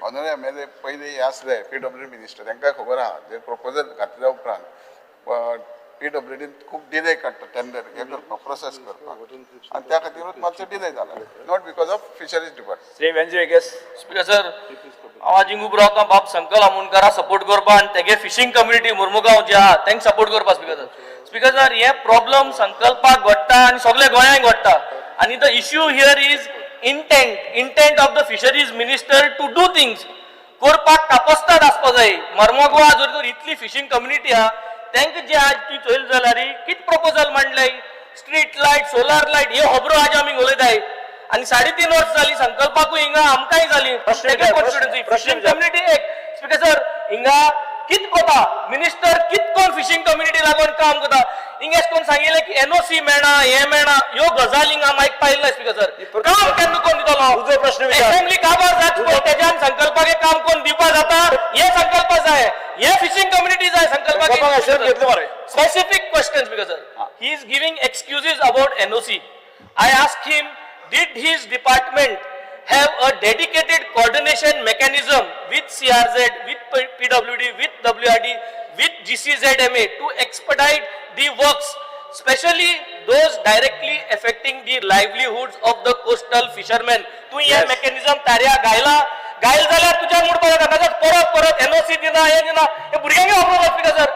ऑनरेबल एमएलए पयलीं हे आसले पीडब्ल्यूडी मिनिस्टर, तांकां खबर आहा जे प्रपोजल घातल्या उपरांत पीडब्ल्यूडीन खूब डिले काडटा टेंडर हे करपाक, प्रोसेस करपाक, आनी त्या खातीरूच मातसो डिले जाला, not because of fisheries department. Shri Venzy Viegas. Speaker sir, हांव आज हिंग उबो रावता बाब संकल आमोणकारा सपोर्ट करपा आनी तेगे फिशींग कम्युनिटी मुर्मुगांव जी आहा तांकां सपोर्ट करपा. स्पीकर सर, स्पीकर सर, हे प्रॉब्लम संकल्पाक घडटा आनी सगळे गोंयांक घडटा आनी the issue here is intent of the fisheries minister to do things. करपाक कापस्ताद आसपा जाय. मर्मगोवा जर तर इतली फिशींग कम्युनिटी आहा तांकां जे आज तुवें चोयलें जाल्यार कितें प्रपोजल मांडलें, स्ट्रीट लायट, सोलार लायट, ह्यो खबरो आज आमी उलयताय आनी 3.5 वर्स जाली संकल्पाकूय हिंगा आमकांय जाली फिशींग कम्युनिटी. एक स्पीकर सर, हिंगा कित कोता मिनिस्टर, कित कोण फिशींग कम्युनिटी लागून काम करता. हिंगा अशें कोण सांगिल्लें की एनओसी मेळना, हें मेळना, ह्यो गजाली हिंगा आमी आयकपा येयला. स्पीकर सर, काम केन्ना कोण दितलो? प्रश्न असेंब्ली काबार जात पळय तेज्यान संकल्पाक काम कोण दिवपा जाता, हे संकल्प जाय, हे फिशींग कम्युनिटी जाय संकल्पाक. Specific question speaker sir, he is giving excuses about NOC. I ask him, did his department have a dedicated coordination mechanism with CRZ, with PWD, with WRD, with GCZMA to expedite the works, especially those directly affecting the livelihoods of the coastal fishermen? तू हे mechanism ताऱ्या गायला गायल जाल्यार तुज्यान म्हणपाक जाता, नाजाल्यार परत परत एनओसी दिना, हे दिना, हे भुरग्यांक वापरूंक स्पीकर सर.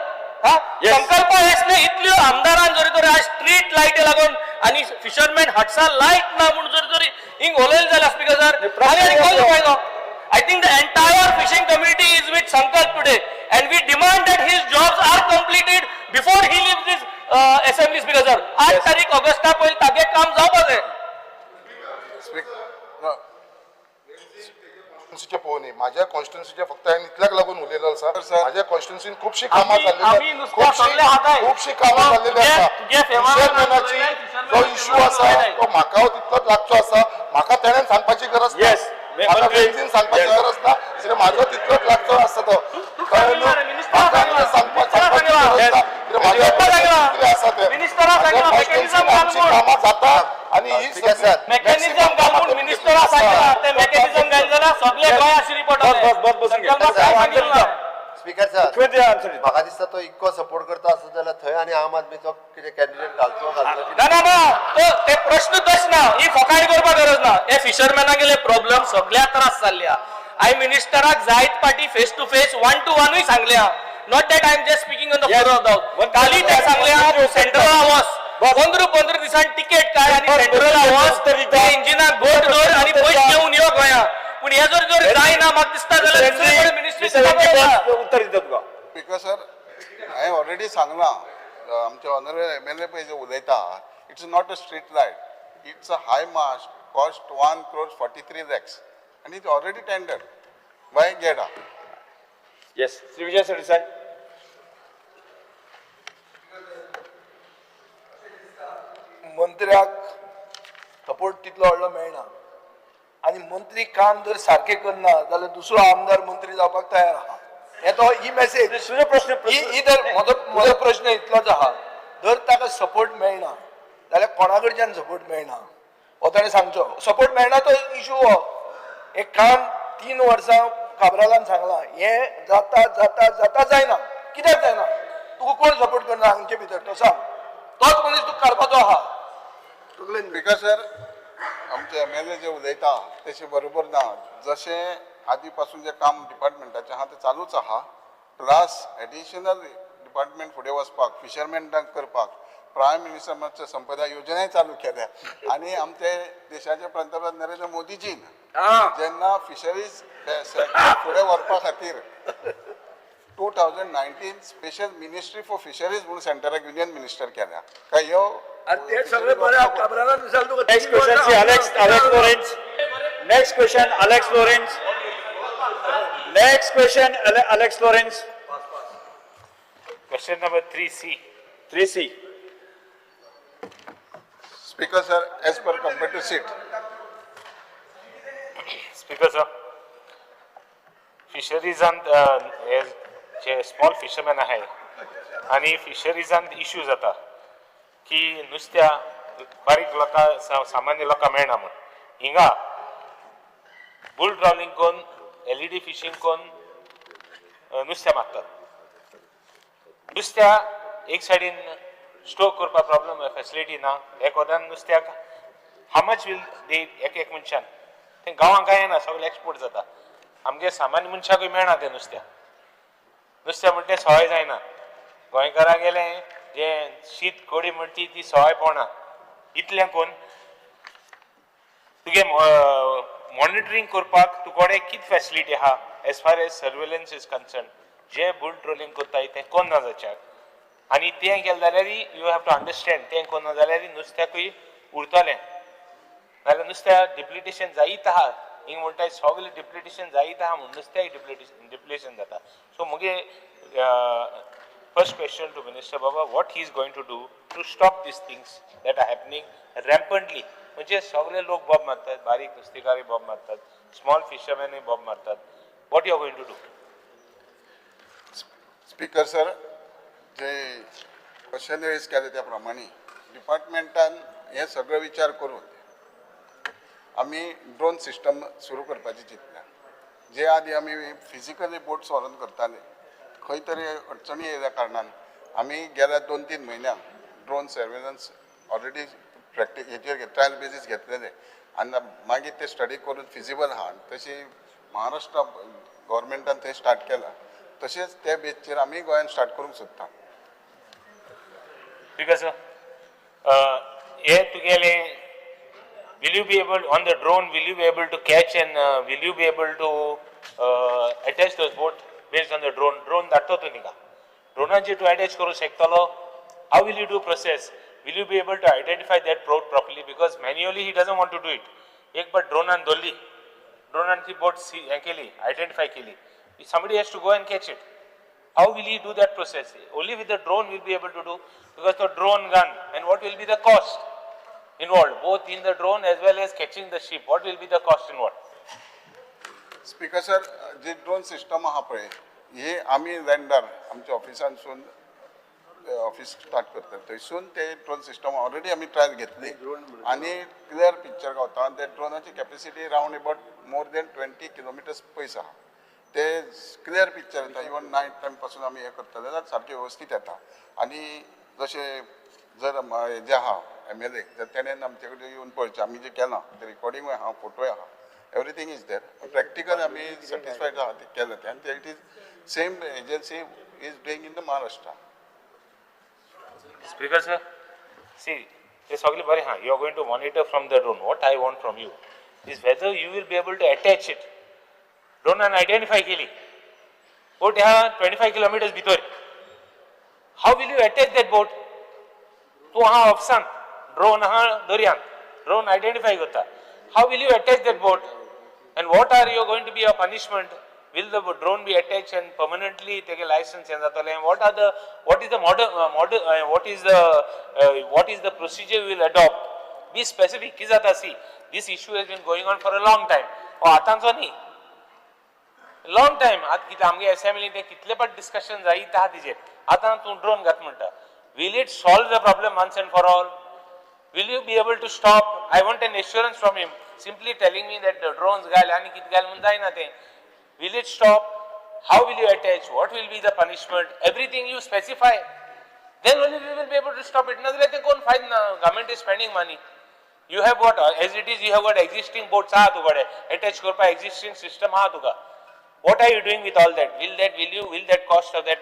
संकल्प हेसले इतल्यो आमदारान जरी तर आज स्ट्रीट लायटी लागून आनी फिशरमॅन हटसा लायट ना म्हूण जरी तरी हिंग उलयलें जाल्यार स्पीकर सर आनी कसलो फायदो? I think the entire fishing community is with Sankalp today and we demand that his jobs are completed before he leaves this assembly. Speaker sir, 8 तारीख ऑगस्टा पयलीं तागे काम जावपा जाय. कॉन्स्टिट्युन्सीचे पळोवनी, माझ्या कॉन्स्टिट्युन्सीचे फक्त हांवें इतल्याक लागून उलयलो आसा, माझ्या कॉन्स्टिट्युन्सीन खुबशीं कामां जाल्लीं, खुबशीं कामां जाल्लेली आसा. फिशरमॅनाची जो इश्यू आसा तो म्हाका तितलोच लागचो आसा, म्हाका तेणेन सांगपाची गरज ना, म्हाका बेंजीन सांगपाची गरज ना, कित्याक म्हाजो तितलोच लागचो आसा तो, म्हाका सांगपाची गरज ना, कितें आसा तें आमची कामां जाता. आनी ही मेकॅनिझम घालून मिनिस्टरा सांगला, ते मेकॅनिझम घाल जाल्यार सगळे गोंय आशिल्ली पडटले. स्पीकर सर, म्हाका दिसता तो इतको सपोर्ट करता आसत जाल्यार थंय आनी आम आदमीचो कितें कॅन्डिडेट घालचो घालचो. ना ना ना, तो ते प्रश्न तोच ना, ही फकाणी करपाक गरज ना. हे फिशरमॅनागेले प्रॉब्लम सगळ्या त्रास जाल्ले. हांवें मिनिस्टराक जायत पाटी फेस टू फेस 1 to 1 सांगल्या, not that I am just speaking on the floor of the house. काली ते सांगल्या सेंट्रला वच, 15-15 दिसान तिकेट काड आनी सेंट्रला वच, ते इंजिनाक बोट धर आनी पयशे घेवन यो गोंया. पूण हे जर जर जायना म्हाका दिसता जाल्यार मिनिस्ट्री उत्तर दिता तुका. स्पीकर सर, हांवें ऑलरेडी सांगलां, आमचे ऑनरेबल एमएलए पळय जे उलयता, it's not a street light, it's a high mast, cost 1.43 crore आनी it's already tender by GEDA. Yes, Shri Vijay Sardesai. मंत्र्याक सपोर्ट तितलो व्हडलो मेळना आनी मंत्री काम जर सारकें करना जाल्यार दुसरो आमदार मंत्री जावपाक तयार आहा. हे तो ही मॅसेज तुजो प्रश्न ही तर म्हजो प्रश्न इतलोच आहा, जर ताका सपोर्ट मेळना कोणा कडच्यान सपोर्ट मेळना हो ताणें सांगचो. सपोर्ट मेळना तो इशू हो. एक काम 3 वर्सां काब्रालान सांगलां, हें जाता जाता जाता जायना. कित्याक जायना? तुका कोण सपोर्ट करना हांगचे भितर तो सांग. तोच मनीस तुका काडपाचो आहा. स्पीकर सर, आमचे एम एल ए जे उलयता तशें बरोबर ना. जशें आदी पासून जें काम डिपार्टमेंटाचें आहा तें चालूच आहा. प्लस एडिशनल डिपार्टमेंट फुडें वचपाक, फिशरमॅनाक करपाक प्रायम मिनिस्टर मत्स्य संपदा योजनाय चालू केल्या. आनी आमचे देशाचे पंतप्रधान नरेंद्र मोदीजीन जेन्ना फिशरीज सेक्टर फुडें व्हरपा खातीर 2019 स्पेशल मिनिस्ट्री फॉर फिशरीज म्हणून सेंटराक युनियन मिनिस्टर केल्या. काय ह्यो ते सगळें बरें आहा, काब्रालान विचार तुका. Next question Shri Alex Alex Lawrence. Next question Alex Lawrence. Next question Alex Lawrence. Question number 3C. 3C. Speaker sir, as per computer sheet. Speaker sir, फिशरीजांत हे जे स्मॉल फिशरमॅन आहाय आनी फिशरीजांत इशू जाता की नुस्त्या बारीक लोकां, सामान्य लोकांक मेळना म्हूण. हिंगा बुल ट्रॉलिंग करून, एलईडी फिशींग करून नुस्त्या मारतात. नुस्त्या एक सायडीन स्टोर करपाक प्रॉब्लम, फेसिलिटी ना. एक वतान नुस्त्याक how much will they एक एक मनशान तें गांवांत कांय येना, सगळें एक्सपोर्ट जाता. आमगे सामान्य मनशाकूय मेळना तें नुस्त्या. नुस्तें म्हणटा तें सवाय जायना. गोंयकारां गेलें जें शीत कडी म्हणटा ती ती सवाय पडना. इतलें करून तुगे मॉनिटरींग करपाक तुकडे कितें फेसिलिटी आहा as far as surveillance is concern? जे बुल ट्रोलिंग करताय तें कोन्ना जाच्याक आनी तें केलें जाल्यार, you have to understand, तें कोन्ना जाल्यार नुस्त्याकूय उरतलें. नाजाल्यार नुस्त्या डिप्लिटेशन जायत आहा. हिंग म्हणटाय सगळें डिप्लिटेशन जायत आहा म्हूण नुस्त्याक डिप्लिटेशन जाता. सो मुगे first question to minister Baba, what he is going to do to stop these things that are happening rampantly? म्हणजे सगळे लोक बोब मारतात, बारीक नुस्तेकारय बोब मारतात, स्मॉल फिशरमॅनूय बोब मारतात. What you are going to do? Speaker sir, J question raise केले त्या प्रमाणे डिपार्टमेंटान हे सगळे विचार करून आमी ड्रोन सिस्टम सुरू करपाची चिंतल्या. जे आदी आमी फिजिकली बोट्स व्हरून करताले, खंय तरी अडचणी येयल्या कारणान आमी गेल्या 2-3 म्हयन्यांक ड्रोन सर्वेलन्स ऑलरेडी प्रॅक्टीस हेचेर ट्रायल बेजीस घेतलेले आनी मागीर ते स्टडी करून फिजिबल आहा. तशी महाराष्ट्र गव्हर्मेंटान थंय स्टार्ट केला, तशेंच ते बेजचेर आमी गोंयान स्टार्ट करूंक सोदता. Because हे तुगेले, will you be able on the drone, will you be able to catch and will you be able to attach those boat based on the drone? Drone धाडतो तूं तिका, ड्रोनाचेर तूं अटॅच करूंक शकतलो? How will you do process? Will you be able to identify that boat properly? Because manually he doesn't want to do it. एक bar ड्रोनान धरली, ड्रोनान ती बोट C हें केली, आयडेंटिफाय केली, somebody has to go and catch it. How will he do that process? Only with the drone will be able to do, because the drone gun, and what will be the cost involved, both in the drone as well as catching the ship? What will be the cost involved? Speaker sir, ji drone system आहा पळय, ही आमी लँडार आमच्या ऑफिसांसून office start करतात, थंयसून ते drone system already आमी trial घेतली आनी क्लियर पिक्चर गावता. आनी ते ड्रोनाची capacity round about more than 20 kilometers पयस आहा. ते क्लियर पिक्चर येता. इवन नायट टायम पासून आमी हें करतले जाल्यार सारकें वेवस्थीत येता. आनी जशें जर हेजें आहा एम एल ए, जर तेणेन आमचे कडेन येवन पळोवचें आमी जें केलां तें, रिकॉर्डिंगूय आहा, फोटोय आहा, everything is there. Practical आमी सॅटिस्फायड आहा तें केलें तें. आनी it is same agency is doing in the Maharashtra. Speaker sir, see, ते सगळें बरें आहा. You are going to monitor from the drone. What I want from you is whether you will be able to attach it. ड्रोनान identify केली, बोट ह्या 25 kilometres भितर, how will you attach that boat? तूं आहा ऑफिसान, ड्रोन आहा दर्यान, drone identify करता. How will you attach that boat and what are you going to be a punishment? Will the drone be attach and permanently तेगे licence हें जातलें? What is the model, what is the procedure will adopt? Be specific. कितें जाता, see, this issue has been going on for a long time. हो आतांचो न्ही, long time. आतां कितें आमगे असेंब्ली ते कितले पाट डिस्कशन जायत आहा तिजेर. आतां तूं ड्रोन घात म्हणटा, will it solve the problem once and for all? Will you be able to stop? I want an assurance from him. Simply telling me that the drones घाल आनी कितें घाल म्हूण जायना तें. Will it stop? How will you attach? What will be the punishment? Everything you specify. Then only we will be able to stop it. नाजाल्यार तें कोण फायद ना. Government is spending money. You have what, as it is, you have got existing boats आहा तुकडे. Attach करपा existing system आहा तुका. What are you doing with all that? Will that cost of that,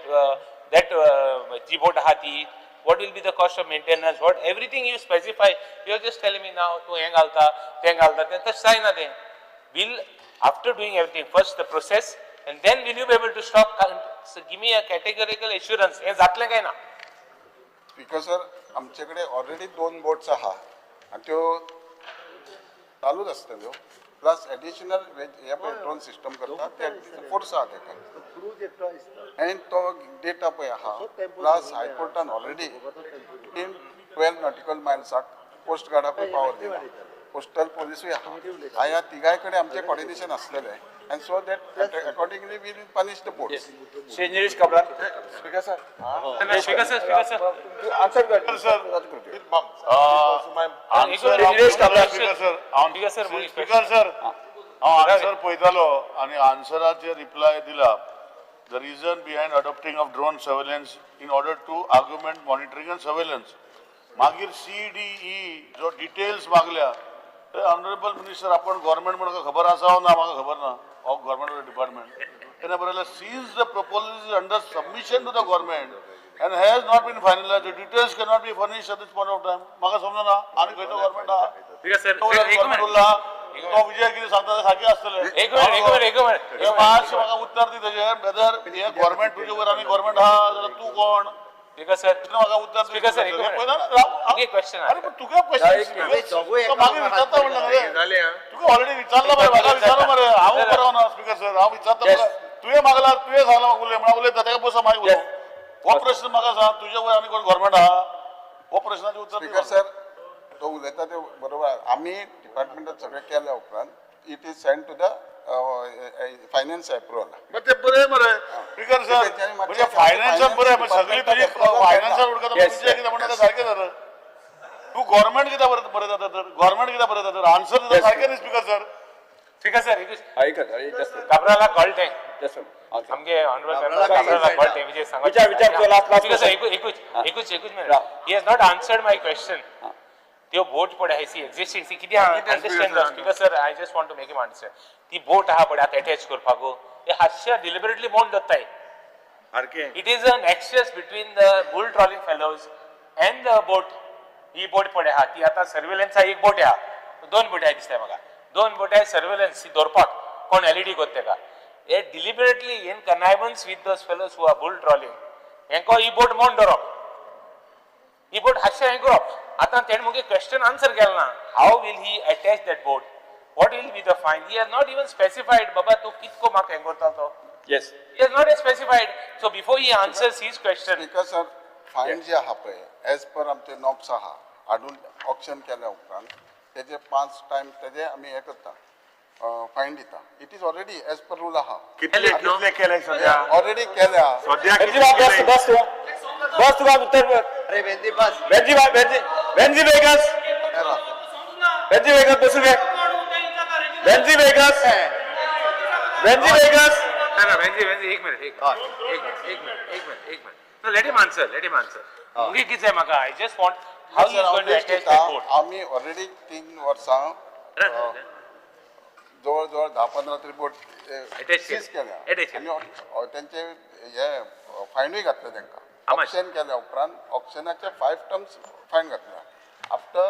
जी boat आहा ती, what will be the cost of maintenance? What, everything you specify, you are just telling me now, तूं हें घालता, तें घालता, तें तशें जायना तें. Will, after doing everything, first the process, and then will you be able to stop? So give me a categorical assurance, हें जातलें काय ना? स्पीकर सर, आमचे कडेन ऑलरेडी दोन बोट्स आहा आनी त्यो चालूच आसतल्यो. प्लस एडिशनल हे पळय ड्रोन सिस्टम करता ते फोर्स आहा तेका आनी तो डेटा पळय आहा. प्लस हायकोर्टान ऑलरेडी 10-12 नॉटिकल मायल्साक कोस्ट गार्डाकूय पावर दिला, कोस्टल पोलिसूय आहा. ह्या तिगाय कडेन आमचें कॉर्डिनेशन आसलेलें and so that accordingly we'll punish the boats. Shri Nilesh Cabral. Speaker sir. Speaker sir, speaker sir. Answer कर. Sir, answer. Nilesh Cabral. Speaker sir, Speaker sir, speaker sir, हांव answer पळयतालो आनी आन्सराचेर रिप्लाय दिला. The reason behind adopting of drone surveillance in order to augment monitoring and surveillance. मागीर C D E जो details मागल्या ते honourable minister आपण government म्हणून खबर आसा ना म्हाका खबर ना ऑफ गव्हर्मेंट डिपार्टमेंट तेणे बरयलें, since the proposal is under submission to the government and has not been finalise, the details cannot be furnish at this point of time. म्हाका समजना आनी खंयचो गव्हर्मेंट आहा. स्पीकर सर, तो एक गव्हर्मेंट मिनिट. उरला तो विजय कितें सांगता ते सारकें आसतलें. एक मिनिट, एक मिनिट, एक मिनिट. हे मातशें म्हाका उत्तर दी तेजेर, ब्रदर. हे गव्हर्मेंट तुजे वयर आनी गव्हर्मेंट आहा जाल्यार तूं कोण? स्पीकर सर, तितलें म्हाका उत्तर दी. स्पीकर सर, एक हे मिनिट. पळय ना, राव. एक क्वेश्चन. अरे पण तुका क्वेश्चन मागीर विचारता म्हणलं न्हू रे. तुका ऑलरेडी विचारलं मरे, म्हाका विचारलं मरे. हांव उबो रावना स्पीकर सर, हांव विचारता तुका. तुवें मागला, तुवें सांगला म्हाका उलय म्हणून उलयता तेका बसा मागीर उलोवं. हो प्रश्न म्हाका सांग, तुजे वयर आनी कोण गव्हर्मेंट आहा? हो प्रश्नाचें उत्तर दी स्पीकर म्हाका. सर, तो उलयता ते बरोबर. आमी डिपार्टमेंटात सगळें केल्या उपरांत it is send to the finance approval. मग ते बरें मरे स्पीकर सर, तेंच्यांनी मातशें म्हणजे फायनान्सान बरें, पण सगळी तुजी फायनान्सान उडकता. तुजें कितें म्हणटा तें सारकें जाता. तूं गव्हर्मेंट कित्याक बरयता बरयता तर? गव्हर्मेंट कित्याक बरयता तर? आन्सर दिता सारकें न्ही स्पीकर सर. स्पीकर सर, एकूच. ऐकत अरे, जास्त काब्राला कळटें. जास्त. आमगे ऑनरेबल मेंबर काब्राला कळटें विजय सांगा. विचार, विचार तुझं last, last speaker sir, question. एकूच एकूच एकूच minute. Rao. He has not answered my question. त्यो बोट पळय आहा सी एक्झिस्टिंग सी कितें understand. Speaker sir, I just want to make him answer. ती बोट आहा पळय आतां अटॅच करपाक, ते हातशे डिलिबरेटली बोंड दत्ताय. It is an access between the bull trawling fellows and the boat. ही बोट पळय आहा ती आतां सर्वेलन्सा एक बोट आहा, दोन बोटी आहा दिसता म्हाका, दोन बोटी आहा सर्वेलन्स ती दवरपाक कोण एलईडी कोत्ता तेका. हे deliberately in connivance with those fellows who are bull trawling हेंको ही बोट मोड दवरप, ही बोट हातशें हें करप. आतां तेणें मुगे क्वेश्चन आन्सर केलें ना. How will he attach that boat? What will be the fine? He has not even specified. बाबा तूं कितको म्हाका हें करता तो. Yes. He has not specified. So before he answers his question, speaker sir, fine जे आहा पळय एज पर आमचे नॉब्स आहा हाडून ऑक्शन केल्या उपरांत तेजे 5 टायम तेजे आमी हें करता, फायन दिता. It is already as per rule आहा. कितले कितले केले सध्या? ऑलरेडी केल्या. सध्या वेंजी बाब, बस बस तू, बस तुका उत्तर. अरे वेंदी बस. वेंजी बाब, वेंजी, वेंजी वेगस, वेंजी वेगस बसून घे. Venzy Viegas, Venzy Viegas. No, no, Venzi, Venzi, एक मिनिट, एक मिनिट, एक मिनिट, एक मिनिट, एक मिनिट, एक minute. No, let him answer, let him answer. मुगे कितें जाय म्हाका, I just want how he is going to attach that boat. आमी ऑलरेडी 3 वर्सां जवळ जवळ 10-15 तरी बोट Attach सीज केल्या. केल्या Attach आनी तेंचे हे फायनूय घातले तांकां. How much? Auction केल्या उपरांत ऑक्शनाचे 5 टर्म्स फायन घातल्या आफ्टर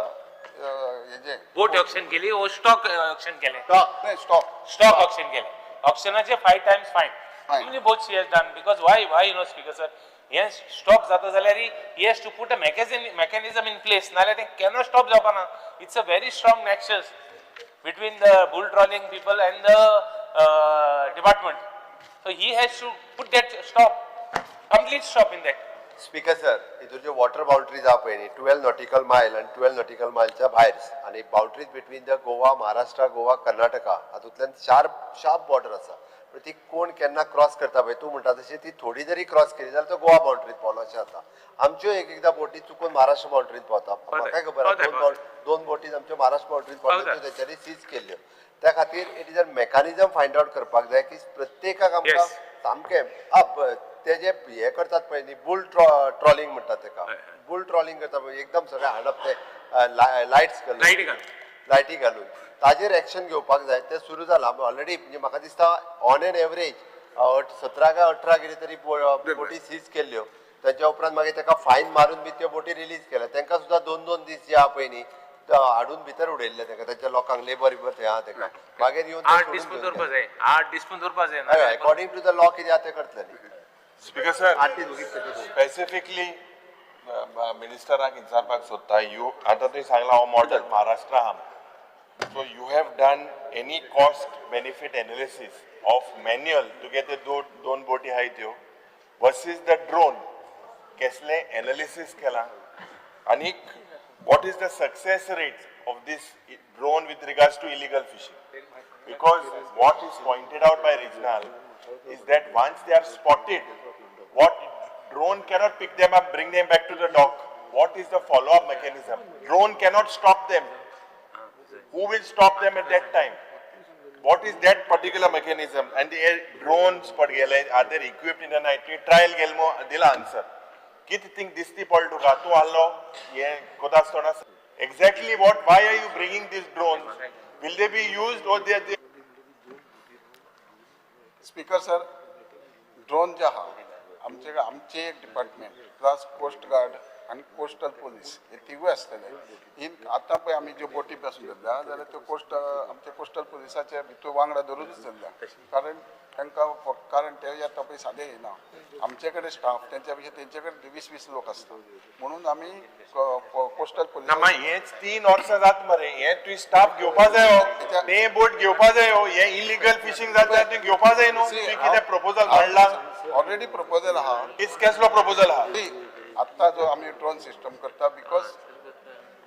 हेजे. बोट ऑक्शन केली ओ स्टॉक ऑक्शन केलें? नाही, स्टॉक. स्टॉक ऑक्शन केलें. ऑक्शनाचे 5 टायम्स फायन. Fine. म्हणजे both she has done because why you know, speaker sir, हें स्टॉप जाता जाल्यार he has to put a mechanism in place, नाल्यार तें केन्ना स्टॉप जावपाना. It's a very strong nexus between the bull trawling people and the department. So he has to put that stop, complete stop in that. Speaker sir, हितून ज्यो water boundaries आहा पळय न्ही, 12 nautical मायल आनी 12 नॉटिकल मायलच्या भायर आनी boundaries between the Goa, Maharashtra, Goa, Karnataka हातूंतल्यान sharp sharp border आसा. पण ती कोण केन्ना क्रॉस करता पळय, तूं म्हणटा तशी ती थोडी जरी क्रॉस केली जाल्यार तो गोवा बाउंड्रीत पावलो अशें जाता. आमच्यो एक एकदां बोटी चुकून महाराष्ट्र बाउंड्रीत पावता. म्हाकाय खबर आसा, दोन बोटी आमच्यो महाराष्ट्र बाउंड्रीत पावल्यो, त्यो तेंच्यांनी सीज केल्ल्यो. त्या खातीर it is a mechanism find out करपाक जाय की प्रत्येकाक आमकां सामकें ते जे हे करतात पळय न्ही, बुल ट्रॉलिंग म्हणटात तेका, बुल ट्रॉलिंग करता पळय, एकदम सगळें हाडप ते लायट्स घालून, लायटी घालून, ताजेर एक्शन घेवपाक जाय. तें सुरू जालां ऑलरेडी. म्हणजे म्हाका दिसता ऑन एन एवरेज 17 काय 18 कितें तरी बोटी सीज केल्ल्यो. ताच्या उपरांत मागीर ताका फायन मारून बी त्यो बोटी रिलीज केल्या. तांकां सुद्दां 2-2 दीस जे आहा पळय न्ही हाडून भितर उडयल्ले ताका, तांच्या लोकांक लेबर बिबर थंय आहा ताका मागीर येवन 8 दीस पण दवरपा जाय, 8 दीस पण दवरपा जाय. अकॉर्डिंग टू the law कितें आहा तें करतले. स्पीकर सर, स्पेसिफिकली मिनिस्टराक विचारपाक सोदता, you आतां तुवें सांगलां हो मॉडल महाराष्ट्रा आहा, so you have done any cost benefit analysis of manual तुगे ते दोन बोटी आहाय त्यो वर्सीस the drone, केसलें एनालिसीस केलां आनीक what is the success rate of this drone with regards to illegal fishing? Because what is pointed out by regional is that once they are spotted, what drone cannot pick them up, bring them back to the dock. What is the follow-up mechanism? Drone cannot stop them. Who will stop them at that time? What is that particular mechanism? And the drones, are they equipped in the night? Trial gelmo dila answer. Kit thing disti pol tuka tu allo ye kodastona. Exactly what? Why are you bringing these drones? Will they be used or they? Speaker sir, drone जे आहा आमचे आमचे एक department plus coast guard आनी coastal police हे तिगूय आसतले. In आतां पळय आमी ज्यो बोटी पासून धरल्या जाल्यार त्यो कोस्ट आमचे कोस्टल पोलिसाचे भितर वांगडा धरूनच धरल्या, कारण तांकां कारण ते येता पळय सादे येना. आमचे कडेन स्टाफ तेंच्या पेक्षा तेंचे कडेन 20-20 लोक आसता, म्हणून आमी कोस्टल पोलीस. ना मागीर हेच 3 वर्सां जात मरे, हे तुवें स्टाफ घेवपा जायो, ते बोट घेवपा जायो, हे इलिगल फिशींग जाता तुवें घेवपा जाय न्हू. तुवें कितें प्रपोजल मांडला? ऑलरेडी प्रपोजल आहा. केसलो प्रपोजल आहा? आत्तां जो आमी ड्रोन सिस्टम करता because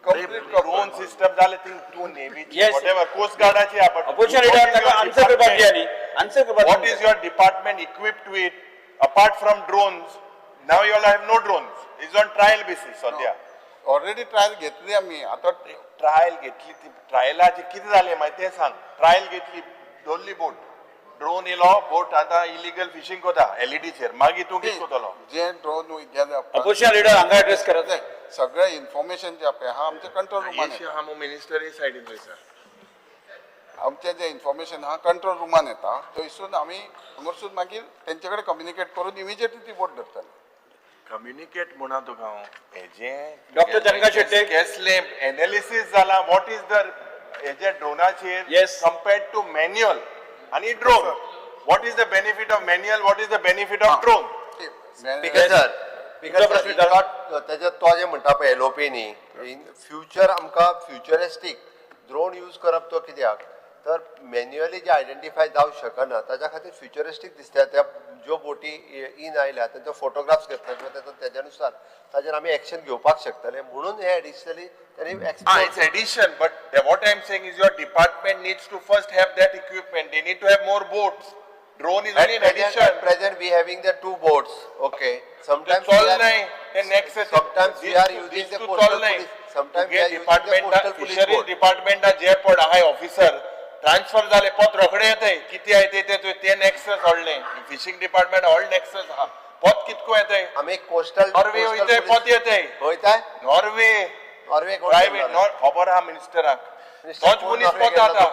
complete drone system जालें ती तूं नेवीची वॉटेवर कोस्ट गार्डाची. अपोजिशन लिडर ताका आन्सर करपाक दिया न्ही, आन्सर करपाक. What is your department equipped with apart from drones? Now you all have no drones, is on trial basis सद्या. ऑलरेडी ट्रायल घेतली आमी आतां. ट्रायल घेतली ती ट्रायलाची कितें जालें मागीर तें सांग. ट्रायल घेतली, दवरली बोट, ड्रोन येयलो, बोट आतां इलिगल फिशींग करता एलईडीचेर, मागीर तूं कितें करतलो? जे ड्रोन गेले अपोजिशन लिडर हांगा एड्रेस करात. सगळें इन्फॉर्मेशन जें पळय आहा आमच्या कंट्रोल रुमान येता. मिनिस्टरी सायडीन वयता. आमचें जें इन्फॉर्मेशन आहा कंट्रोल रुमान येता, थंयसून आमी हांगासून मागीर तेंचे कडेन कम्युनिकेट करून इमिजिएटली ती बोट धरतले. कम्युनिकेट म्हणा तुका हांव हेजें डॉक्टर चंद्रकांत शेट्टे केसलें एनालिसीस जाला what is the हेजे ड्रोनाचेर कंपेर्ड टू मॅन्युअल आनी drone, what is the benefit of manual, what is the benefit of drone? Speaker sir, तेजे तो जे म्हणटा पळय एलओपी न्ही, इन फ्युचर आमकां फ्युचरिस्टीक ड्रोन यूज करप तो कित्याक तर मॅन्युअली जे आयडेंटिफाय जावंक शकना ताच्या खातीर फ्युचरिस्टीक दिसता. त्या ज्यो बोटी इन आयल्या तेंचो फोटोग्राफ्स घेतले किंवा तेच्या नुसार ताजेर आमी एक्शन घेवपाक शकतले, म्हणून हे एडिशनली त्यांनी. It's addition, but what I am saying is your department needs to first have that equipment, they need to have more boats. Drone is only an addition. At present we having the 2 boats. Okay. Sometimes sometimes we are using the coastal police. Sometimes we are using the coastal police. Fisheries department जे पड आहाय officer transfer जाले पोत रोखडे येताय, कितें आहाय ते ते नेक्सस व्हडलें फिशींग डिपार्टमेंट व्हड नेक्सस आहा, पोत कितको येताय? आमी कोस्टल नॉर्वे वयताय, पोत येताय. वयताय? नॉर्वे नॉर्वे प्रायवेट खबर आहा मिनिस्टराक, तोच मनीस पोत आता.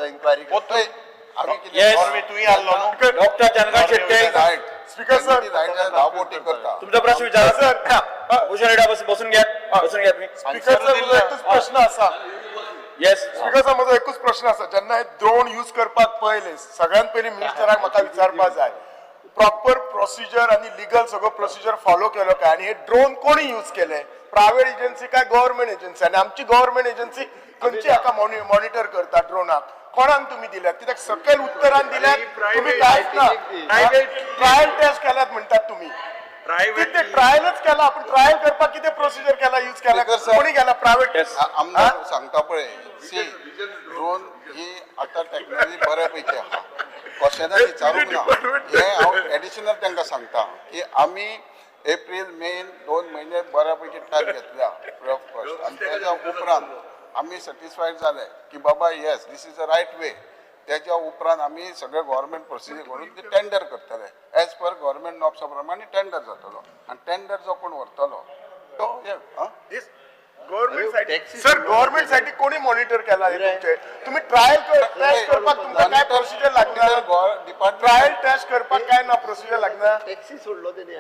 Inquiry doctor Chandrakant Shetye. Speaker sir, तुमचा प्रश्न विचारा सर. भूषण रेडा बसून घ्या, बसून घ्या. स्पीकर सर, म्हजो एकूच प्रश्न आसा. येस स्पीकर सर, म्हजो एकूच प्रश्न आसा. जेन्ना हे ड्रोन यूज करपाक पळयले, सगळ्यात पयलीं मिनिस्टराक म्हाका विचारपाक जाय, प्रॉपर प्रोसिजर आनी लिगल सगळो प्रोसिजर फॉलो केलो काय? आनी हे ड्रोन कोणी यूज केले, प्रायवेट एजन्सी काय गव्हर्मेंट एजन्सी? आनी आमची गव्हर्मेंट एजन्सी खंयची हाका मॉनिटर करता ड्रोनाक? कोणाक तुम्ही दिल्यात? कित्याक सकयल उत्तरान दिल्यात तुम्ही कांयच ना. ट्रायल टेस्ट केल्यात म्हणटात तुम्ही, ते ट्रायलच केला. आपण ट्रायल करपाक कितें प्रोसिजर केला, यूज केला, कोणी केला? प्रायवेट. आमदार सांगता पळय, सी ड्रोन ही आतां टॅक्नॉलॉजी बऱ्या पैकी आहा, क्वेश्चनाक विचारूंक ना. हें हांव एडिशनल तांकां सांगता की आमी एप्रील मेन 2 म्हयने बऱ्या पैकी टायम घेतल्या फ्री ऑफ कॉस्ट आनी तेज्या उपरांत आमी सॅटिस्फायड जाले की बाबा, yes, this is a right way. तेज्या उपरांत आमी सगळे गव्हर्मेंट प्रोसिजर करून ते टेंडर करतले. एज पर गव्हर्मेंट नॉर्म्सा प्रमाणे टेंडर जातलो आनी टेंडर जो कोण व्हरतलो तो हे आं. गव्हर्नमेंट सर, गव्हर्नमेंट साठी कोणी मॉनिटर केला हे तुमचे? तुम्ही ट्रायल टेस्ट करपाक तुमकां काय प्रोसिजर लागणार? डिपार्टमेंट ट्रायल टेस्ट करपाक काय ना प्रोसिजर लागणार? टॅक्सी सोडलो तेणी.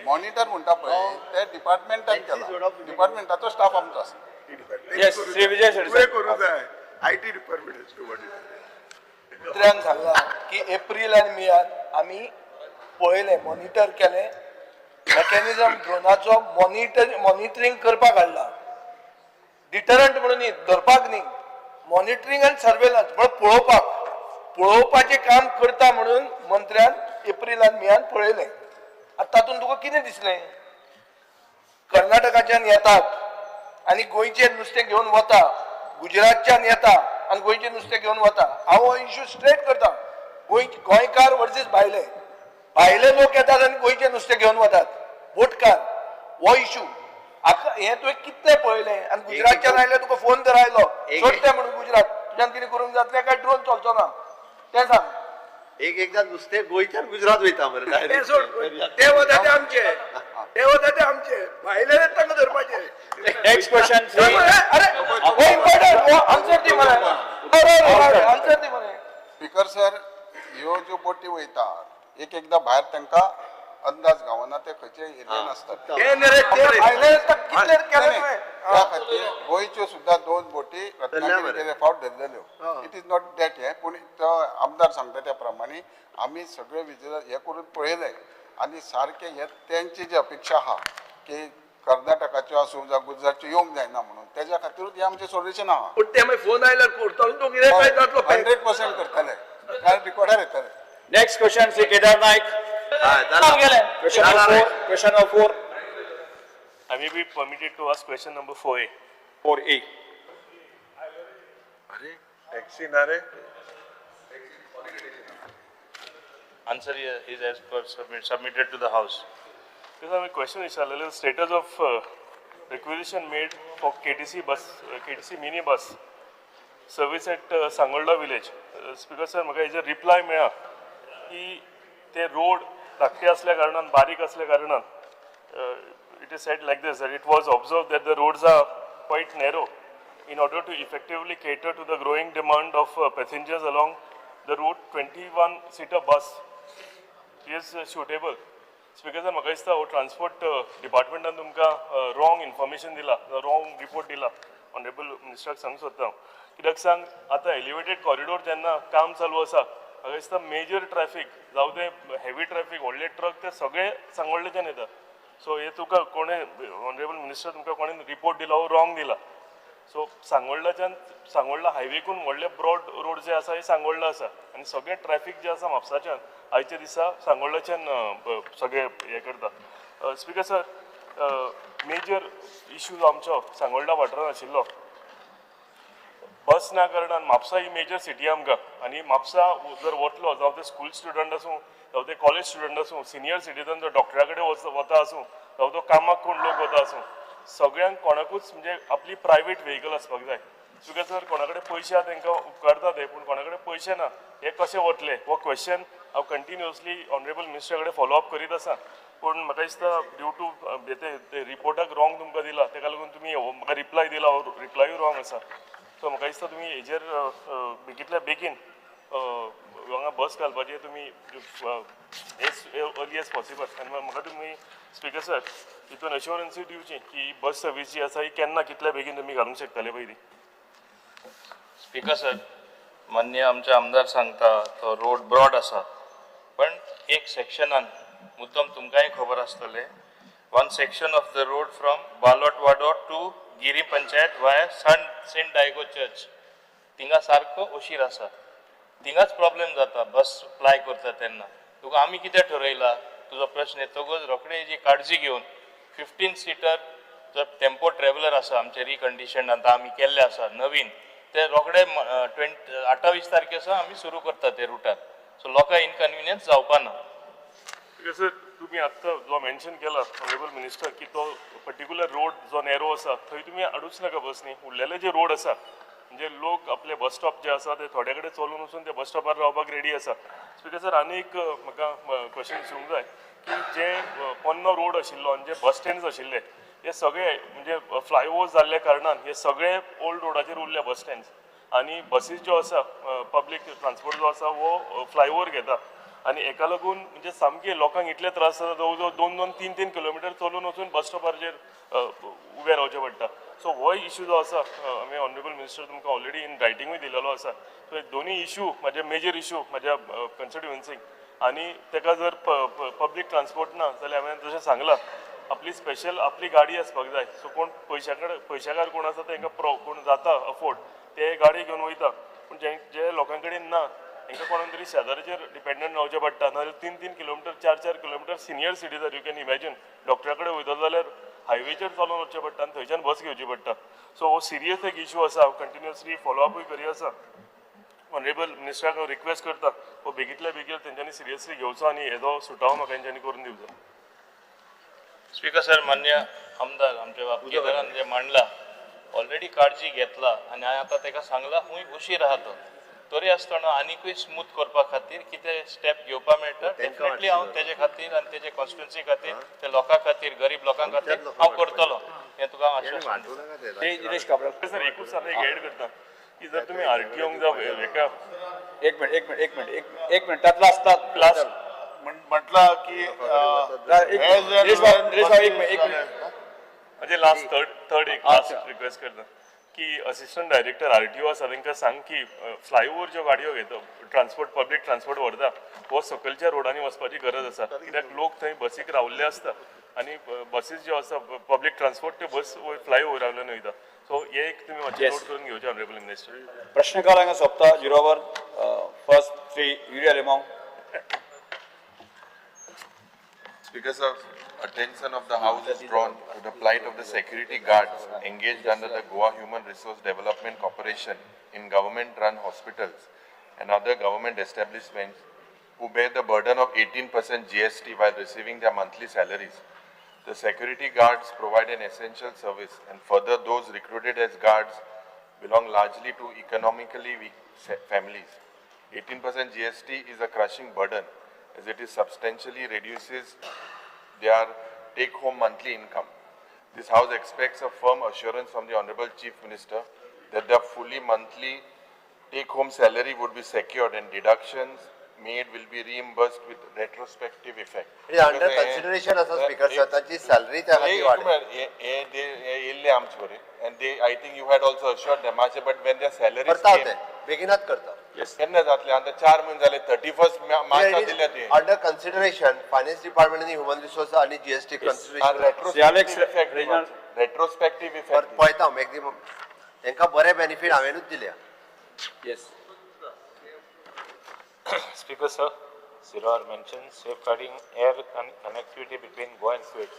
मॉनिटर म्हणटा पळय, ते डिपार्टमेंटान केला. डिपार्टमेंटाचो स्टाफ आमचो आसा. येस, श्री विजय सरदेसाय. तुवें करूं जाय, IT department. मंत्र्यान सांगला की एप्रील आनी मेयान आमी पळयलें, मॉनिटर केलें, मेकॅनिझम ड्रोनाचो मॉनिटरींग करपाक हाडला. डिटरंट म्हणून न्ही, धरपाक न्ही, मॉनिटरींग आनी सर्वेलन्स म्हळ्यार पळोवपाक, पळोवपाचें काम करता म्हणून मंत्र्यान एप्रील आनी मेयान पळयलें. आतां तातूंत तुका कितें दिसलें? कर्नाटकाच्यान येतात आनी गोंयचें नुस्तें घेवन वता, गुजरातच्यान येता आनी गोंयचें नुस्तें घेवन वता. हांव हो इशू स्ट्रेट करता. गोंयकार वर्सीस भायले. भायले लोक येतात आनी गोंयचें नुस्तें घेवन वतात, बोटकार. हो इशू आतां हें तुवें कितलें पळयलें? आनी गुजरातच्यान आयले, तुका फोन तर आयलो, सोडटे म्हणून गुजरात, तुज्यान कितें करूंक जातलें काय ड्रोन चलचो ना तें सांग. एक एकदा नुस्तें गोंयच्यान गुजरात वयता मरे. ते सोड, ते वता ते आमचे, ते वता ते आमचे, भायले तांकां धरपाचे. Next question. Shri अरे, हो इम्पॉर्टंट, हो आन्सर दी मरे, आन्सर दी मरे. स्पीकर सर, ह्यो ज्यो बोटी वयता, एक एकदां भायर तांकां अंदाज गावना, ते खंयचे एरियन आसतात. ते न्ही रे, ते भायले कितले केले तुवें? त्या खातीर गोंयच्यो सुद्दां दोन बोटी रत्नागिरी मरे. गेले फावट धरलेल्यो. It is not that हे, पूण तो आमदार सांगता त्या प्रमाणे आमी सगळे विजिलन्स हे करून पळयले आनी सारके हे तेंची जी अपेक्षा आहा की कर्नाटकाच्यो आसूं जावं गुजरातच्यो येवंक जायना म्हणून, तेज्या खातीरूच हें आमचें सोल्युशन आहा. पूण ते मागीर फोन आयल्यार करतलो तूं कितें काय जातलो? 100% करतले, कारण रिकॉर्डार येतले. Next question, Shri Kedar Naik. काम केलें. Question number 4. Question number 4. I may be permitted to ask question number 4A. 4A. अरे, टॅक्सी ना रे. Answer is as per submitted to the House. Because my question is, status of requisition made for KTC bus, KTC mini bus service at Sangolda village. Speaker sir, म्हाका हेजेर reply मेळ्ळा की ते road धाकटे असल्या कारणान, बारीक असल्या कारणान, it is said like this, that it was observed that the roads are quite narrow. In order to effectively cater to the growing demand of passengers along the route, 21 seater bus is suitable. Speaker sir, म्हाका दिसता हो transport डिपार्टमेंटान तुमकां wrong information दिला, wrong report दिला. Honourable मिनिस्टराक सांगूंक सोदता हांव. कित्याक सांग, आतां एलिवेटेड कॉरिडोर जेन्ना काम चालू आसा, म्हाका दिसता मेजर ट्रॅफीक, जावं ते हेवी ट्रॅफीक, व्हडले ट्रक, ते सगळे सांगोल्डेच्यान येता. सो हे तुका कोणें, ऑनरेबल मिनिस्टर, तुमकां कोणें रिपोर्ट दिला हो रॉंग दिला. सो सांगोल्डाच्यान, सांगोल्डा हायवेकून व्हडले ब्रॉड रोड जे आसा हे सांगोल्डा आसा आनी सगळें ट्रॅफीक जें आसा म्हापसाच्यान आयच्या दिसा सांगोल्डाच्यान सगळें हें करता. स्पीकर सर, मेजर इशू जो आमचो सांगोल्डा वाठारान आशिल्लो बस ना कारणान, म्हापसा ही मेजर सिटी आमकां आनी म्हापसा जर वतलो, जावं ते स्कूल स्टुडंट आसूं, जावं ते कॉलेज स्टुडंट आसूं, सिनियर सिटीजन जो डॉक्टरा कडेन वता आसूं, जावं तो कामाक कोण लोक वता आसूं, सगळ्यांक कोणाकूच म्हणजे आपली प्रायवेट व्हेकल आसपाक जाय. तुका जर कोणा कडेन पयशे आहा तांकां उपकारता ते, पूण कोणा कडेन पयशे ना हे कशे वतले, हो क्वेश्चन हांव कंटिन्युअसली ऑनरेबल मिनिस्टरा कडेन फॉलो अप करीत आसा. पूण म्हाका दिसता ड्यू टू ते रिपोर्टाक रॉंग तुमकां दिला, ताका लागून तुमी हो म्हाका रिप्लाय दिला, हो रिप्लायूय रॉंग आसा. सो म्हाका दिसता तुमी हेजेर बेगींतल्या बेगीन हांगा बस घालपाचें तुमी as early as possible. आनी म्हाका तुमी, स्पीकर सर, हितून अश्योरन्सूय दिवची की बस सर्वीस जी आसा ही केन्ना कितल्या बेगीन तुमी घालूंक शकतले पयलीं. स्पीकर सर, मान्य आमचे आमदार सांगता तो रोड ब्रॉड आसा, पण एक सेक्शनान मुद्दम तुमकांय खबर आसतलें, one section of the road from Balot Wado to Giri Panchayat via Saint Diego Church, थिंगा सारको अशीर आसा. थिंगाच प्रॉब्लेम जाता बस प्लाय करता तेन्ना. तुका आमी कितें ठरयला, तुजो प्रश्न येतकच रोखडे हेजी काळजी घेवन 15 सिटर जो टेम्पो ट्रॅव्हलर आसा आमचे, रिकंडिशन आतां आमी केल्ले आसा नवीन, ते रोखडे 28 तारखे सावन आमी सुरू करता ते रुटार. सो लोकांक इनकन्विनियन्स जावपा ना. सर, तुम्ही आत्ता जो मेन्शन केला ऑनरेबल मिनिस्टर की तो पर्टिक्युलर रोड जो नॅरो आसा थंय तुमी हाडूच नाका बस न्ही. उरलेले जे रोड आसा म्हणजे लोक आपले बस स्टॉप जे आसा ते थोड्या कडेन चलून वचून ते बस स्टॉपार रावपाक रेडी आसा. स्पिकर सर, आनी एक म्हाका क्वेश्चन विचारूंक जाय की जे पोन्नो रोड आशिल्लो आनी जे बस स्टँड्स आशिल्ले हे सगळे म्हणजे फ्लायओवर जाल्ल्या कारणान हे सगळे ओल्ड रोडाचेर उरले बस स्टँड्स आनी बसीस ज्यो आसा पब्लीक ट्रान्सपोर्ट जो आसा हो फ्लायओवर घेता आनी हेका लागून म्हणजे सामके लोकांक इतले त्रास जाता, जवळ जवळ 2-2, 3-3 किलोमिटर चलून वचून बस स्टॉपाचेर उबे रावचें पडटा. सो हो इशू जो आसा हांवें ऑनरेबल मिनिस्टर तुमकां ऑलरेडी इन रायटिंगूय दिलेलो आसा. सो हे दोनूय इशू म्हाजे मेजर इशू म्हाज्या कॉन्स्टिट्युएन्सीक आनी ताका जर पब्लीक ट्रान्सपोर्ट ना जाल्यार हांवें जशें सांगलां आपली स्पेशल आपली गाडी आसपाक जाय. सो कोण पयशाकार कोण आसा तांकां कोण जाता अफोर्ड ते गाडी घेवन वयता, पूण जे लोकां कडेन ना तांकां कोणाक तरी शेजाऱ्याचेर डिपेंडंट रावचें पडटा. नाजाल्यार 3-3 kilometre, 4-4 kilometre senior citizen you can imagine डॉक्टरा कडेन वयतलो जाल्यार हायवेचेर चलोवन वचचें पडटा आनी थंयच्यान बस घेवची पडटा. सो हो सिरियस एक इशू आसा, हांव कंटिन्युअसली फॉलोअपूय करी आसा. ऑनरेबल मिनिस्टराक हांव रिक्वेस्ट करता हो बेगींतल्या बेगीन तेंच्यांनी सिरियसली घेवचो आनी हेजो सुटावो म्हाका तेंच्यांनी करून दिवचो. स्पीकर सर, मान्य आमदार आमच्या बाबतींत जे मांडला ऑलरेडी काळजी घेतला आनी हांवें आतां ताका सांगलां खूंय उशीर आहा तो, तरी आसतना आनिकूय स्मूथ करपा खातीर कितें स्टेप घेवपा मेळटा डेफिनेटली हांव तेजे खातीर आनी तेजे कॉन्स्टिट्युएन्सी खातीर, ते लोकां खातीर, गरीब लोकां खातीर हांव करतलो हें तुका आश्वासन दिता. सर, एकूच आतां एक एड करता की जर तुमी आरटीओंक जावं हेका एक मिनिट त्यातला असतात लास्ट म्हटलं की एक मिनिट म्हणजे लास्ट थर्ड एक लास्ट रिक्वेस्ट करता की असिस्टंट डायरेक्टर आरटीओ आसा तांकां सांग की फ्लायओवर ज्यो गाडयो घेता ट्रान्सपोर्ट पब्लीक ट्रान्सपोर्ट व्हरता हो सकयलच्या रोडांनी वचपाची गरज आसा, कित्याक लोक थंय बसीक रावल्ले आसता आनी बसीस ज्यो आसा पब्लीक ट्रान्सपोर्ट त्यो बस फ्लायओवरावयल्यान वयता. सो हे एक तुमी मातशें नोट करून घेवचें ऑनरेबल मिनिस्टर. प्रश्नकाल हांगा सोंपता. झिरोवर first Shri Yuri Alemao. Speaker sir, attention of the House is drawn to the plight of the security guards engaged under the Goa Human Resource Development Corporation in government-run hospitals and other government establishments who bear the burden of 18% GST while receiving their monthly salaries. The security guards provide an essential service, and further those recruited as guards belong largely to economically weak families. 18% GST is a crushing burden as it is substantially reduces their take-home monthly income. This House expects a firm assurance from the Honorable Chief Minister that their fully monthly take-home salary would be secured and deductions made will be reimbursed with retrospective effect. It is under consideration आसा speaker sir, तांची salary त्या खातीर वाडय. येयल्ले आमचे कडेन and they, I think you had also assured them, but when their salaries करता came, ते बेगिनात करता. केन्ना जातले? आतां 4 म्हयने जाले, 31 मार्चा दिल्या तुवें. अंडर कन्सिडरेशन फायनान्स डिपार्टमेंट आनी ह्युमन रिसोर्स आनी जीएसटी कन्सिडरेशन रेट्रोस्पेक्टीव इफेक्ट पळयता मॅक्झिमम तांकां बरे बेनिफीट हांवेनूच दिल्या. Yes. Speaker sir, Zirwar mentioned safeguarding air connectivity between Goa and Kuwait.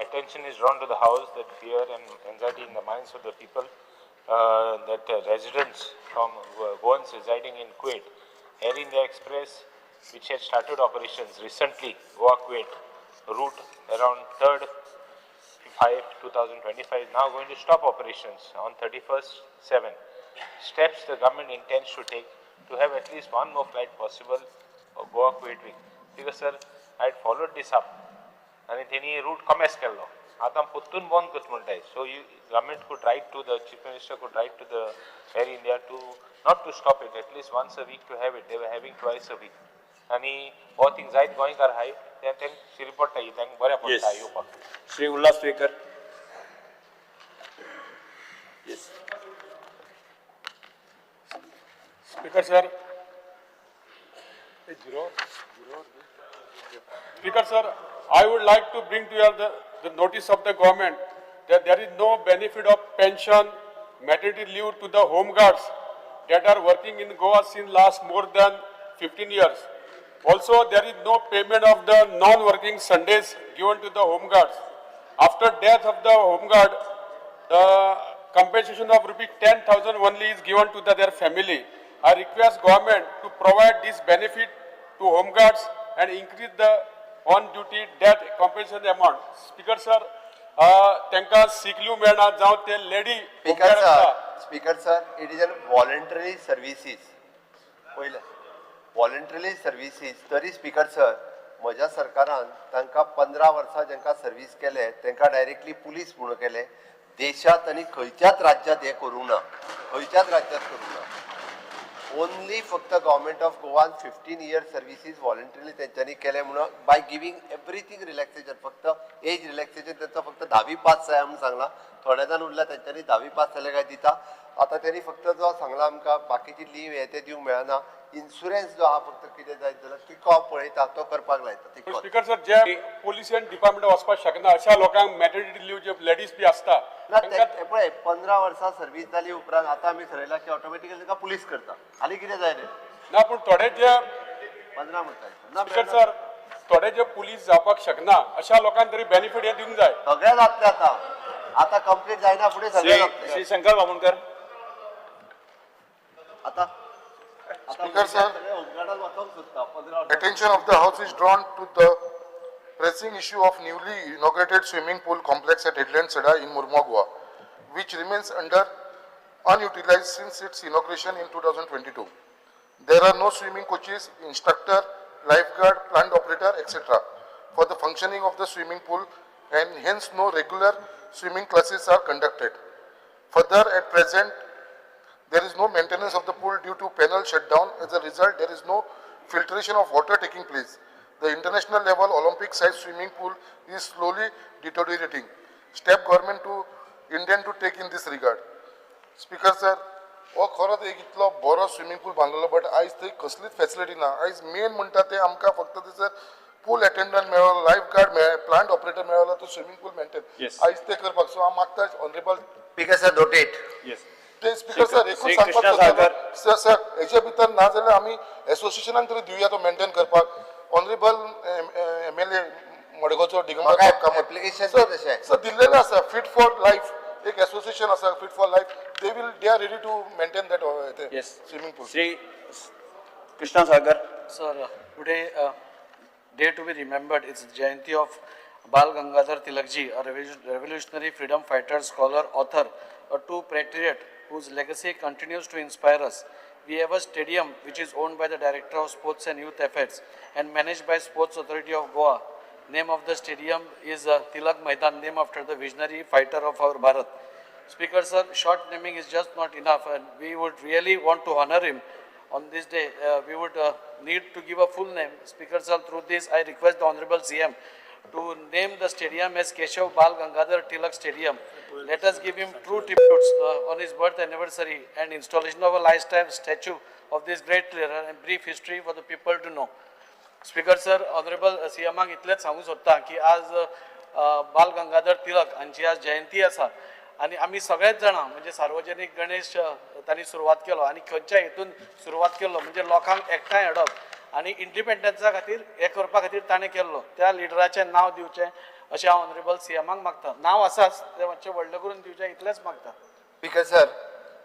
Attention is drawn to the House that fear and anxiety in the minds of the people that residents from Goans residing in Kuwait, Air India Express, which had started operations recently, Goa-Kuwait route around 3rd 5, 2025 is now going to stop operations on 31st 7. Steps the government intends to take to have at least one more flight possible of Goa Kuwait week. Because sir, I had followed this up and तेनी route कमेस केल्लो, आतां परतून बंद करता म्हणटाय. So you government could write to the chief minister, could write to the Air India to not to stop it, at least once a week to have it. They were having twice a week. आनी हो thing जायत गोंयकार आहाय ते तांकां शिरी पडटा, तांकां बरें पडटा येवपाक. Shri Ulhas Tuyenkar. Yes. Speaker sir, Speaker sir, I would like to bring to your the notice of the government that there is no benefit of pension, maternity leave to the home guards that are working in Goa since last more than 15 years. Also, there is no payment of the non-working Sundays given to the home guards. After death of the home guard, the compensation of rupees 10,000 only is given to their family. I request government to provide this benefit to home guards and increase the on-duty death compensation amount. Speaker sir, तांकां sick leave मेळना जावं ते lady speaker sir, speaker sir, it is an voluntary services. पयलें voluntary services तरी speaker sir म्हज्या सरकारान तांकां 15 वर्सां जांकां सर्वीस केले तांकां डायरेक्टली पुलीस म्हणून केले. देशांत आनी खंयच्याच राज्यांत हें करूंक ना, खंयच्याच राज्यांत करूंक ना. ओनली फक्त government of Goan 15 year services voluntarily तेंच्यांनी केले म्हणून बाय गिवींग एवरीथींग रिलॅक्सेशन. फक्त एज रिलॅक्सेशन तेंचो फक्त 10वी पास जाय म्हणून सांगला, थोड्या जाण उरला तेंच्यांनी 10वी पास जाले काय दिता. आतां तेणी फक्त जो सांगला आमकां बाकीची लीव हे ते दिवंक मेळना. इन्शुरन्स जो आहा फक्त कितें जायत जाल्यार तिको हांव पळयता, तो करपाक लायता. स्पीकर सर, जे पोलिशन डिपार्टमेंट वचपाक शकना अशा लोकांक मॅटर्निटी लीव जे लेडीज बी आसता ना, ते पळय 15 वर्सां सर्वीस जाली उपरांत आतां आमी थरयला की ऑटोमॅटिकली तांकां पुलीस करता. आनी कितें जाय रे ना, पूण थोडे जे 15 म्हणटा स्पीकर सर, थोडे जे पुलीस जावपाक शकना अशा लोकांक तरी बेनिफीट हे दिवंक जाय. सगळें जातलें आतां, आतां कंप्लीट जायना फुडें सगळें जातलें. श्री शंकर बामणकर. आतां Speaker sir, attention of the house is drawn to the pressing issue of newly inaugurated swimming pool complex at Headland Sada in Murmua, Goa, which remains under unutilized since its inauguration in 2022. There are no swimming coaches, instructor, lifeguard, plant operator, etc. for the functioning of the swimming pool, and hence no regular swimming classes are conducted. Further, at present, there is no maintenance of the pool due to panel shutdown. As a result, there is no filtration of water taking place. The international level Olympic size swimming pool is slowly deteriorating. Step government to intend to take in this regard. Speaker sir, हो खरोच एक इतलो बरो swimming pool बांदलेलो, but आयज थंय कसलीच facility ना. आयज मेन म्हणटा ते आमकां फक्त थंयसर पूल अटेंडंट मेळ्ळो, लायफ गार्ड मेळ्ळे, प्लांट ऑपरेटर मेळ्ळो, तो स्विमींग पूल मेंटेन आयज ते करपाक. सो हांव मागता ऑनरेबल स्पीकर सर नोटेट. ते स्पीकर सर एकूच सांगपाक सर, सर हेजे भितर ना जाल्यार आमी एसोसिएशनान तरी दिवया तो मेंटेन करपाक. ऑनरेबल MLA मडगांवचो दिगंबर कामत सर दिल्लेलें आसा, फिट फॉर लायफ एक एसोसिएशन आसा, fit for life, they are ready to maintain that swimming pool. Shri Krishna Sagar. Sir, today day to be remembered is Jayanti of Bal Gangadhar Tilakji, a revolutionary freedom fighter, scholar, author, a true patriot whose legacy continues to inspire us. We have a stadium which is owned by the Director of Sports and Youth Affairs and managed by Sports Authority of Goa. Name of the stadium is Tilak Maidan, named after the visionary fighter of our Bharat. Speaker sir, short naming is just not enough, and we would really want to honor him on this day. We would need to give a full name. Speaker sir, through this I request the Honorable CM to name the stadium as Keshav Bal Gangadhar Tilak Stadium. Let us give him true tributes on his birth anniversary and installation of a lifetime statue of this great leader and brief history for the people to know. Speaker sir, Honorable CM इतलेंच सांगू सोदता की आज बाल गंगाधर तिलक हांची आज जयंती आसा आनी आमी सगळेच जाणां म्हणजे सार्वजनीक गणेश तांणी सुरवात केलो आनी खंयच्या हेतून सुरवात केलो म्हणजे लोकांक एकठांय हाडप आनी इंडिपेंडन्सा खातीर हें करपा खातीर ताणें केल्लो. त्या लिडराचें नांव दिवचें अशें हांव ऑनरेबल सीएमाक मागता. नांव आसाच, तें मातशें व्हडलें करून दिवचें इतलेंच मागता. स्पीकर सर,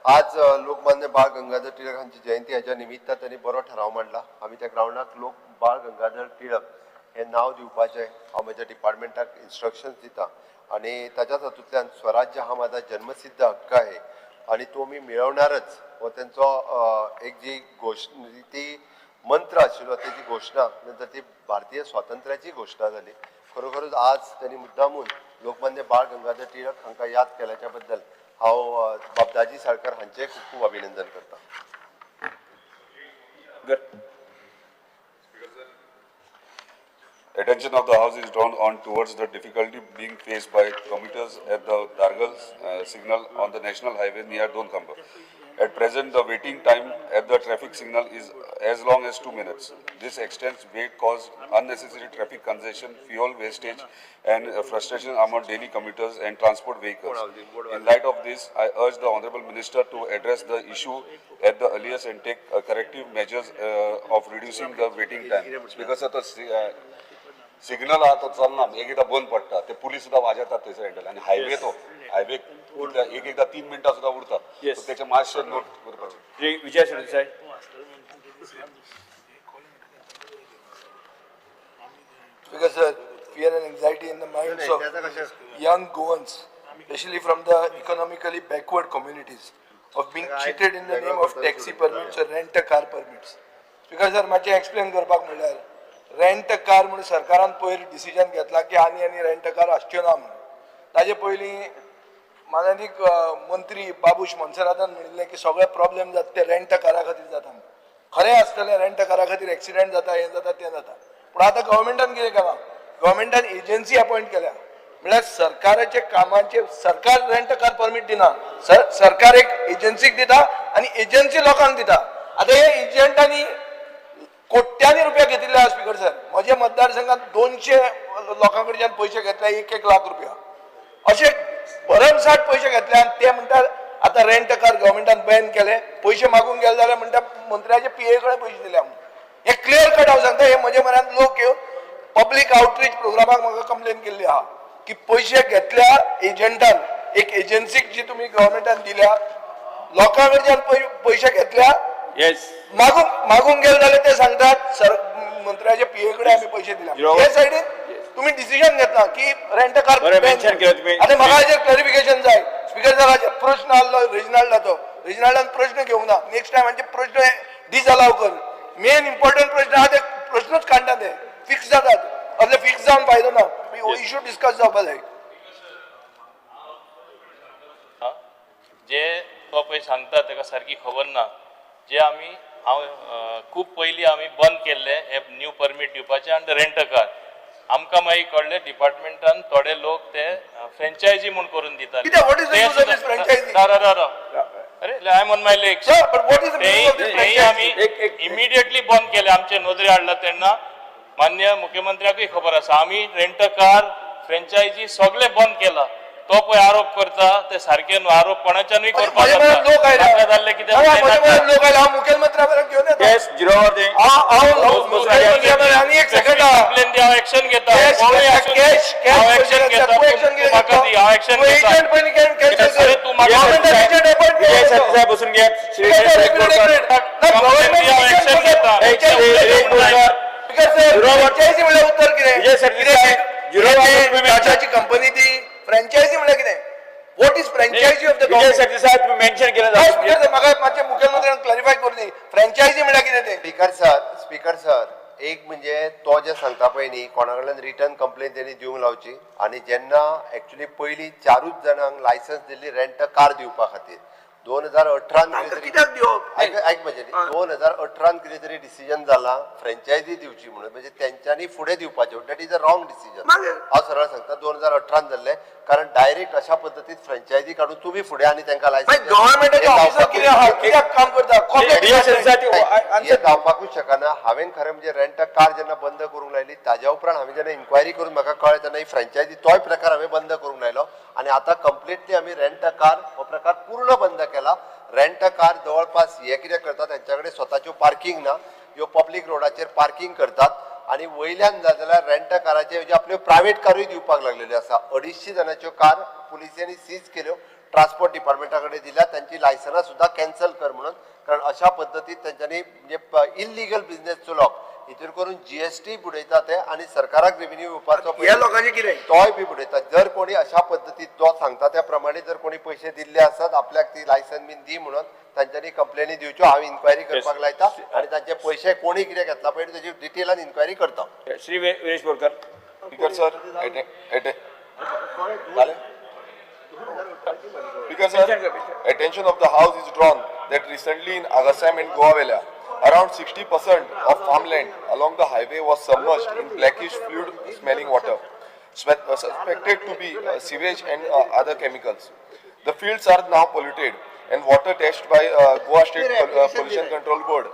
आज लोकमान्य बाळ गंगाधर टिळक हांची जयंती हाच्या निमित्तान त्यांनी बरो ठराव मांडला. आमी त्या ग्रावंडाक लोक बाळ गंगाधर टिळक हे नांव दिवपाचें हांव म्हज्या डिपार्टमेंटाक इन्स्ट्रक्शन्स दिता आनी ताच्याच हातूंतल्यान स्वराज्य हा माझा जन्मसिद्ध हक्क आहे आनी तो मी मेळवणारच हो तेंचो एक जी घोशणा ती मंत्र आशिल्लो तेजी घोशणा नंतर ती भारतीय स्वातंत्र्याची घोशणा जाली. खरोखरच आज त्यांनी मुद्दामून लोकमान्य बाळ गंगाधर टिळक हांकां याद केल्याच्या बद्दल हांव बाब दाजी साळकर हांचें खूब खूब अभिनंदन करता. Attention of the House is drawn on towards the difficulty being faced by commuters at the Dargal signal on the national highway near Donkhamba. At present, the waiting time at the traffic signal is as long as 2 minutes. This extends wait cause unnecessary traffic congestion, fuel wastage, and frustration among daily commuters and transport vehicles. In light of this, I urge the Honorable Minister to address the issue at the earliest and take corrective measures of reducing the waiting time. Because of the signal आहा तो चलना, एक एकदा बंद पडटा, ते police सुद्दां वाजेतात थंयसर हँडल आनी हायवे तो हायवे एक एकदा 3 मिनटां सुद्दां उरता. सो तेचें मातशें नोट करपाचें. Shri Vijay Sardesai. Because sir, fear and anxiety in the minds of young Goans, especially from the economically backward communities, of being cheated in the name of taxi permits or rent a car permits. Because sir, मातशें explain करपाक म्हणल्यार rent a car म्हणून सरकारान पयर decision घेतला की आनी आनी रेंट अ कार आसच्यो ना म्हणून. ताजे पयलीं मानादीक मंत्री बाबूश मोन्सेरातान म्हणिल्लें की सगळे प्रॉब्लेम जाता ते रेंट अ कारा खातीर जाता. खरें आसतलें, रेंट अ कारा खातीर एक्सिडंट जाता, हें जाता, तें जाता. पूण आतां गव्हर्मेंटान कितें केलां, गव्हर्मेंटान एजन्सी अपॉयंट केल्या. म्हळ्यार सरकाराचे कामाचे सरकार रेंट कार परमीट दिना, सरकार एक एजन्सीक दिता आनी एजन्सी लोकांक दिता. आतां हे एजंटांनी कोट्यांनी रुपया घेतिल्ले आसा स्पीकर सर. म्हज्या मतदारसंघात 200 लोकां कडच्यान पयशे घेतले, 1-1 लाख रुपया अशे भरमसाठ पयशे घेतले. आनी ते म्हणटात आतां रेंट कार गव्हर्मेंटान बॅन केले, पयशे मागूंक गेले जाल्यार म्हणटा मंत्र्याचे पीए कडेन पयशे दिले म्हणून. हे क्लियर कट हांव सांगता, हे म्हजे म्हऱ्यांत लोक येवन पब्लीक आउटरीच प्रोग्रामाक म्हाका कंप्लेन केल्ली आहा की पयशे घेतल्या एजंटान, एक एजन्सीक जी तुमी गव्हर्मेंटान दिल्या, लोकां कडच्यान पयशे घेतल्या, मागूंक गेले जाल्यार ते सांगतात सर मंत्र्याच्या पीए कडेन आमी पयशे दिल्या. हे सायडीन तुमी डिसिजन घेतला की रेंट कार. आतां म्हाका हाजेर क्लॅरिफिकेशन जाय स्पीकर सर. हाजेर प्रश्न आहलो रेजिनाल्डाचो, रेजिनाल्डान प्रश्न घेवंक ना. नेक्स्ट टायम हांचे प्रश्न डिसअलाव कर. मेन इम्पॉर्टंट प्रश्न आहा ते प्रश्नूच काडटा, ते फिक्स जातात. असले फिक्स जावन फायदो ना, इशू डिस्कस जावपा जाय. जे तो पळय सांगता ताका सारकी खबर ना. जे आमी हांव खूब पयलीं आमी बंद केल्ले हे न्यू परमीट दिवपाचे आनी रेंट कार. आमकां मागीर कळ्ळें डिपार्टमेंटान थोडे लोक ते फ्रेंचायजी म्हूण करून दिताले. अरे I am on my leg. तेय आमी इमिडिएटली बंद केले, आमचे नदरे हाडला तेन्ना मान्य मुख्यमंत्र्याकूय खबर आसा. आमी रेंट कार फ्रेंचायजी सगळे बंद केला. तो पळय आरोप करता ते सारके न्हू, आरोप कोणाच्यानूय करपाक जाता. जाल्लें कितें कंप्लेन दी, हांव एक्शन घेता, हांव एक्शन घेता, म्हाका दी, हांव एक्शन घेता. तूं म्हाका बसून घे. एक्शन घेता. फ्रँचायजी म्हणल्यार उत्तर कितें? टाटाची कंपनी ती फ्रँचायजी म्हणल्यार कितें? What is franchise of the government? Sardesai तुम्ही मेन्शन केलं. म्हाका मातशें मुखेलमंत्र्यान क्लॅरिफाय करून दी, फ्रँचायजी म्हणल्यार कितें तें? स्पीकर सर, स्पीकर सर, एक म्हणजे तो जे सांगता पळय न्ही, कोणा कडल्यान रिटर्न कंप्लेन तेणी दिवंक लावची. आनी जेन्ना एक्चुली पयलीं 4 जाणांक लायसन्स दिल्ली रेंट कार दिवपा खातीर 2018 कित्याक दिवप? आयक म्हजें, 2018 कितें तरी डिसिजन जाला फ्रँचायजी दिवची म्हणून, म्हणजे तेंच्यांनी फुडें दिवपाचें. That is a wrong decision. हांव सरळ सांगता, 2018 जाल्लें, कारण डायरेक्ट अशा पद्दतीन फ्रँचायजी काडून तुमी फुडें आनी तांकां लायसन्स हें जावपाकूच शकना. हांवें खरें म्हणजे रेंट कार जेन्ना बंद करूंक लायली ताज्या उपरांत हांवें जेन्ना इन्क्वायरी करून म्हाका कळ्ळें तेन्ना ही फ्रँचायजी तोय प्रकार हांवें बंद करूंक लायलो. आनी आतां कंप्लिटली आमी रेंट कार हो प्रकार पूर्ण बंद केला. रेंट कार जवळपास हे कितें करतात, तेंच्या कडेन स्वताच्यो पार्किंग ना, ह्यो पब्लीक रोडाचेर पार्किंग करतात. आनी वयल्यान जाय जाल्यार रेंट काराचे जे आपल्यो प्रायवेट कारूय दिवपाक लागलेल्यो आसा. 250 जाणांच्यो कार पुलिसांनी सीज केल्यो, ट्रान्सपोर्ट डिपार्टमेंटा कडेन दिल्या, तांची लायसनां सुद्दां कॅन्सल कर म्हणून. कारण अशा पद्दतीन तेंच्यांनी म्हणजे इल्लिगल बिजनेस चलोवप, हितूर करून जीएसटी बुडयता ते आनी सरकाराक रेव्हेन्यू येवपाचो तोय बी बुडयता. जर कोणी अशा पद्दतीन तो सांगता त्या प्रमाणे जर कोणी पयशे दिल्ले आसत आपल्याक ती लायसन बीन दी म्हणून तांच्यांनी कंप्लेनी दिवच्यो. हांव इन्क्वायरी करपाक लायता आनी तांचे पयशे कोणी कितें घेतला पळय तेजी डिटेलान इन्क्वायरी करता. Shri Viresh Borkar. Speaker sir, Speaker sir, attention of the house is drawn that recently in Agassaim and Goa Vela, around 60% of farmland along the highway was submerged in blackish fluid smelling water, suspected to be sewage and other chemicals. The fields are now polluted and water tested by Goa State Pollution Control Board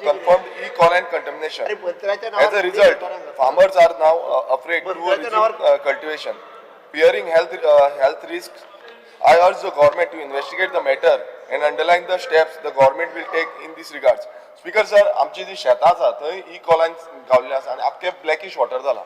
confirmed E. coli contamination. As a result, farmers are now afraid to resume cultivation, fearing health risks. I urge the government to investigate the matter and underline the steps the government will take in this regards. Speaker sir, आमची जी शेतां आसा थंय E कोलायन गावल्ले आसा आनी आख्खे blackish water जाला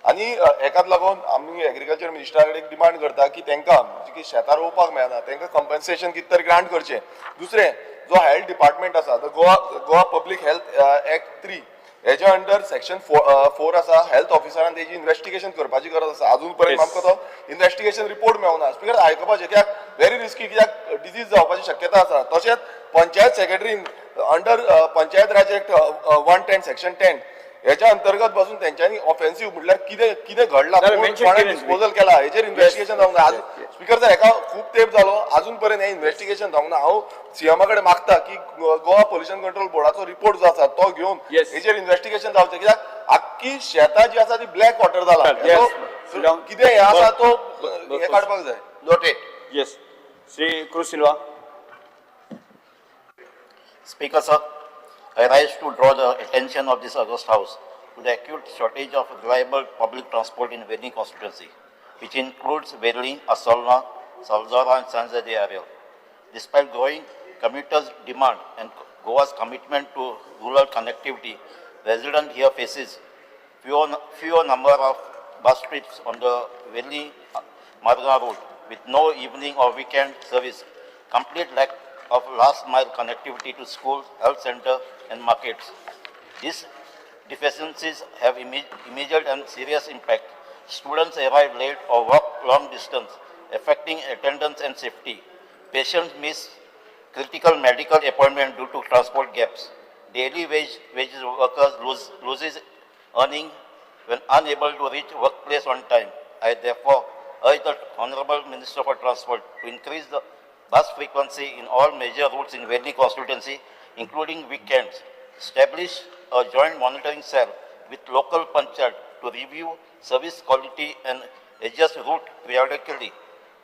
आनी हेकाच लागून आमी एग्रीकल्चर मिनिस्टरा कडेन डिमांड करता की तांकां जी शेतां रोवपाक मेळना तांकां कंपन्सेशन कितें तरी ग्रांट करचें. दुसरें, जो हेल्थ डिपार्टमेंट आसा, the Goa Public Health Act 3 हेज्या अंडर सेक्शन 4 आसा. हेल्थ ऑफिसरान तेजी इन्व्हेस्टिगेशन करपाची गरज आसा. अजून पर्यंत आमकां तो इन्व्हेस्टिगेशन रिपोर्ट मेळना. स्पीकर, आयकुपाचें कित्याक व्हेरी रिस्की, कित्याक डिजीज जावपाची शक्यता आसा. तशेंच panchayat सेक्रेटरीन under Panchayat Raj Act 110 section 10 हेच्या अंतर्गत बसून तेंच्यांनी ऑफेन्सिव्ह म्हटल्यार कितें कितें घडलां, कोणें डिस्पोजल केला, हेजेर इन्व्हेस्टिगेशन जावंक जाय. स्पीकर सर, हेका खूब तेंप जालो, अजून पर्यंत हें इन्व्हेस्टिगेशन जावंक ना. हांव सीएमा कडेन मागता की गोवा पोल्युशन कंट्रोल बोर्डाचो रिपोर्ट जो आसा तो घेवन हेजेर इन्व्हेस्टिगेशन जावचें, कित्याक आख्खी शेतां जी आसा ती ब्लॅक वॉटर जाला. कितें हें आसा तो हें काडपाक जाय. Noted. Yes, Shri Cruz Silva. Speaker sir, I rise to draw the attention of this august house to the acute shortage of reliable public transport in Verlim constituency, which includes Verlim, Assolna, Salzora and San Jose area. Despite growing commuters' demand and Goa's commitment to rural connectivity, residents here faces fewer number of bus trips on the Verlim Margao route, with no evening or weekend service, complete lack of last mile connectivity to schools, health center and markets. These deficiencies have immediate and serious impact. Students arrive late or walk long distance, affecting attendance and safety. Patients miss critical medical appointment due to transport gaps. Daily wages workers loses earning when unable to reach workplace on time. I therefore urge the Honorable Minister for Transport to increase the bus frequency in all major routes in Verlim constituency, including weekends. Establish a joint monitoring cell with local panchayat to review service quality and adjust route periodically.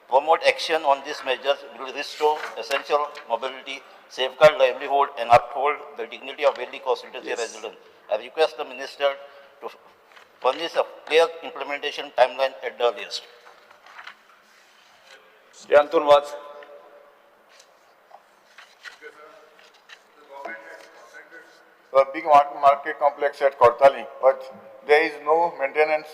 Promote action on these measures will restore essential mobility, safeguard livelihood, and uphold the dignity of Verlim constituency residents. I request the Minister to furnish a clear implementation timeline at the earliest. Shri Anton Vaz. The big market complex at Cortalim, but there is no maintenance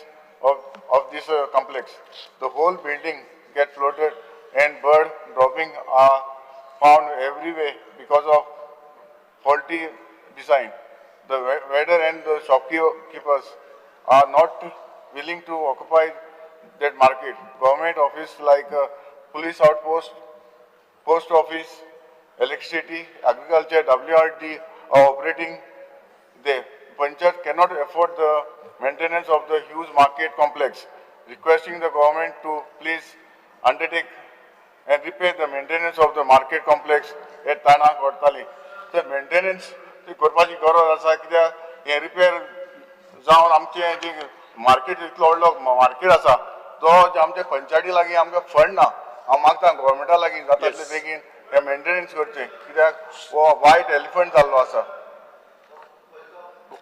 of this complex. The whole building gets flooded and bird dropping are found everywhere because of faulty design. The weather and the shopkeepers are not willing to occupy that market. Government office like police outpost, post office, electricity, agriculture, WRD are operating there. Panchayat cannot afford the maintenance of the huge market complex. Requesting the government to please undertake and repair the maintenance of the market complex at Tana Cortalim. The maintenance ती करपाची गरज आसा, कित्याक हें repair जावन आमचें जे market इतलो व्हडलो मार्केट आसा तो आमच्या पंचायती लागीं आमकां फंड ना. हांव मागता गव्हर्मेंटा लागीं जाता तितले बेगीन हें मेंटेनन्स करचें, कित्याक हो वायट एलिफंट जाल्लो आसा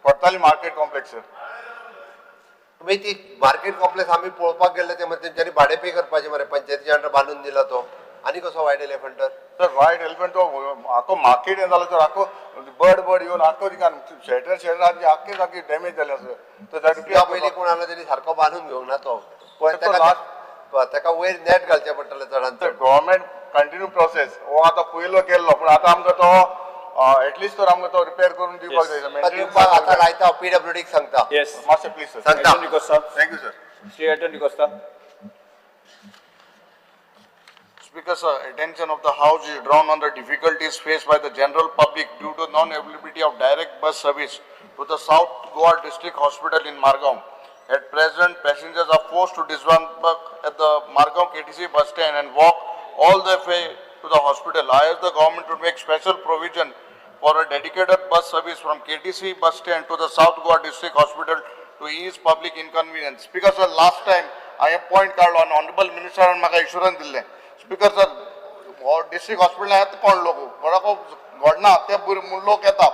कोर्ताली मार्केट कॉम्प्लेक्स. तुमी ती मार्केट कॉम्प्लेक्स आमी पळोवपाक गेल्ले ते तेंच्यांनी भाडें पे करपाचें मरे, पंचायतीच्या अंडर बांदून दिला तो आनी कसो वायट एलिफंट तर? सर, वायट एलिफंट तो आखो मार्केट हें जालो सर, आखो बर्ड बर्ड येवन आखो तिका शेटर शेटर आख्खे सारकी डॅमेज जाले आसा. तर पयलीं कोण आसलो तेणी सारको बांदून घेवंक ना तो, ताका वयर नेट घालचें पडटलें चडान चड. गव्हर्मेंट कंटिन्यू प्रोसेस हो आतां पयलो केल्लो, पूण आतां आमकां तो एटलिस्ट तर आमकां तो रिपेर करून दिवपाक जाय. दिवपाक आतां लायता, पीडब्ल्यूडीक सांगता. मातशें प्लीज सर. सांगता. Thank you sir. Shri Elton D'Costa. Speaker sir, attention of the House is drawn on the difficulties faced by the general public due to non-availability of direct bus service to the South Goa District Hospital in Margao. At present, passengers are forced to disembark at the Margao KTC bus stand and walk all the way to the hospital. I ask the government to make special provision for a dedicated bus service from KTC bus stand to the South Goa District Hospital to ease public inconvenience. Speaker sir, last time I have point card on Honorable Minister and म्हाका insurance दिल्लें. Speaker sir, हो district hospital येता कोण लोक घोडाको घडना ते लोक येता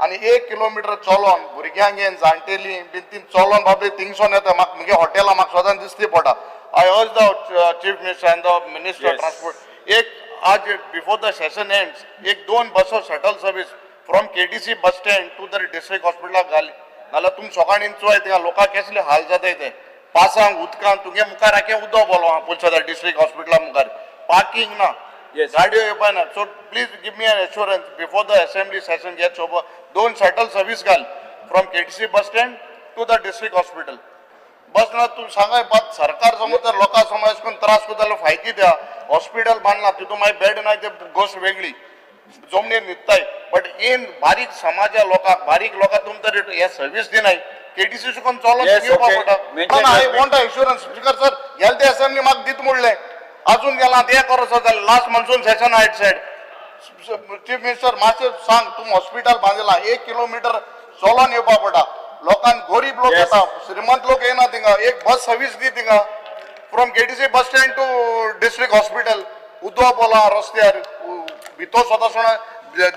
आनी 1 किलोमिटर चलोन भुरग्यांक घेवन जाणटेली बीन ती चलोन बाबरे थिंगसोन येता. म्हाका म्हगे हॉटेलां म्हाका सदांच दिसती पडटा. I urge the chief minister and the minister transport एक आज बिफोर the session ends 1-2 बसो shuttle service From KTC bus stand to the district हॉस्पिटलाक घाल, नाल्यार तुमी सकाळीं चोय थिंगा लोकांक केसले हाल जाताय ते. पासांक उदकान तुगे मुखार आखे उदक बोलो आहा पुलसा डिस्ट्रिक्ट हॉस्पिटला मुखार. पार्किंग ना, गाडयो येवपा ना. So please give me an assurance before the assembly session gets over, दोन शटल सर्वीस घाल from KTC bus stand to the district hospital. बस ना तूं सांगाय बात सरकार समज जर लोकां समज अशें करून त्रास करता जाल्यार फायदे द्या. हॉस्पिटल बांदला तितून मागीर बेड ना, ते गोश्ट वेगळी जमनीर न्हिदताय. बट इन बारीक समाजा लोकांक, बारीक लोकांक तुमी तरी हे सर्वीस दिनाय. केटीसी सुकून चलोन येवपा पडटा. I want assurance speaker sir. गेले ते असेंब्ली म्हाका दित म्हणलें, अजून गेला ते करसो जालें. Last monsoon session I said, chief minister मातशें सांग, तुमी हॉस्पिटल बांदला 1 किलोमिटर चलोन येवपा पडटा लोकांक. गरीब लोक येता, श्रीमंत लोक येना थिंगा. एक बस सर्वीस दी थिंगा from KTC bus stand to district hospital. उदक बोला रस्त्यार भितर स्वता सोणा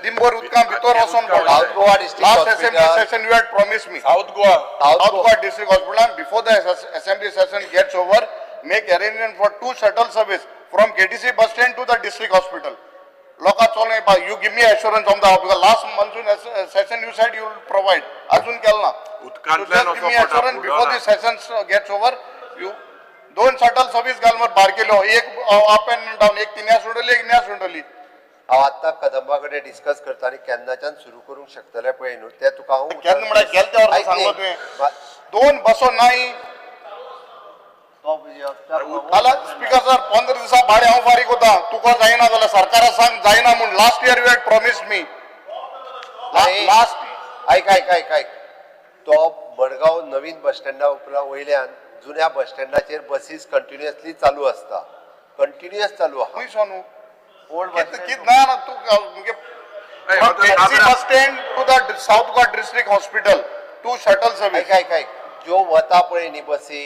दिनभर उदकां भितर वचोन पडटा. South Goa district last assembly hospital. Session you had promise me. South Goa. South Goa district hospital, before the assembly session gets over, make arrangement for 2 shuttle service from KTC bus stand to the district hospital. लोकां चलोन येवपा. You give me assurance on the because last monsoon session you said you will provide, अजून केलं ना. उदकांतल्यान give me assurance before the session gets over, you दोन shuttle service घाल मग बारकेलो, एक अप अँड डावन, एक तिन्या सोडली, एक न्या सोडली. हांव आत्तां कदंबा कडेन डिस्कस करता आनी केन्नाच्यान सुरू करूंक शकतले पळय न्हू ते तुका हांव. केन्ना म्हळ्यार गेले त्या वर्सा सांगलो तुवें, दोन बसो नाही. जाल्यार स्पीकर सर, 15 दिसा भाडें हांव फारीक कोता. तुका जायना जाल्यार सरकारा सांग जायना म्हूण. Last year you had promise me last. आयक आयक आयक आयक, तो मडगांव नवीन बस स्टँडा उपरांत वयल्यान जुन्या बस स्टँडाचेर बसीस कंटिन्युअसली चालू आसता, कंटिन्युअस चालू आहा. खंय सोनू ओल्ड बस कित ना ना तूं bus stand to the South Goa district hospital two shuttle service. आयक आयक आयक, ज्यो वता पळय न्ही बसी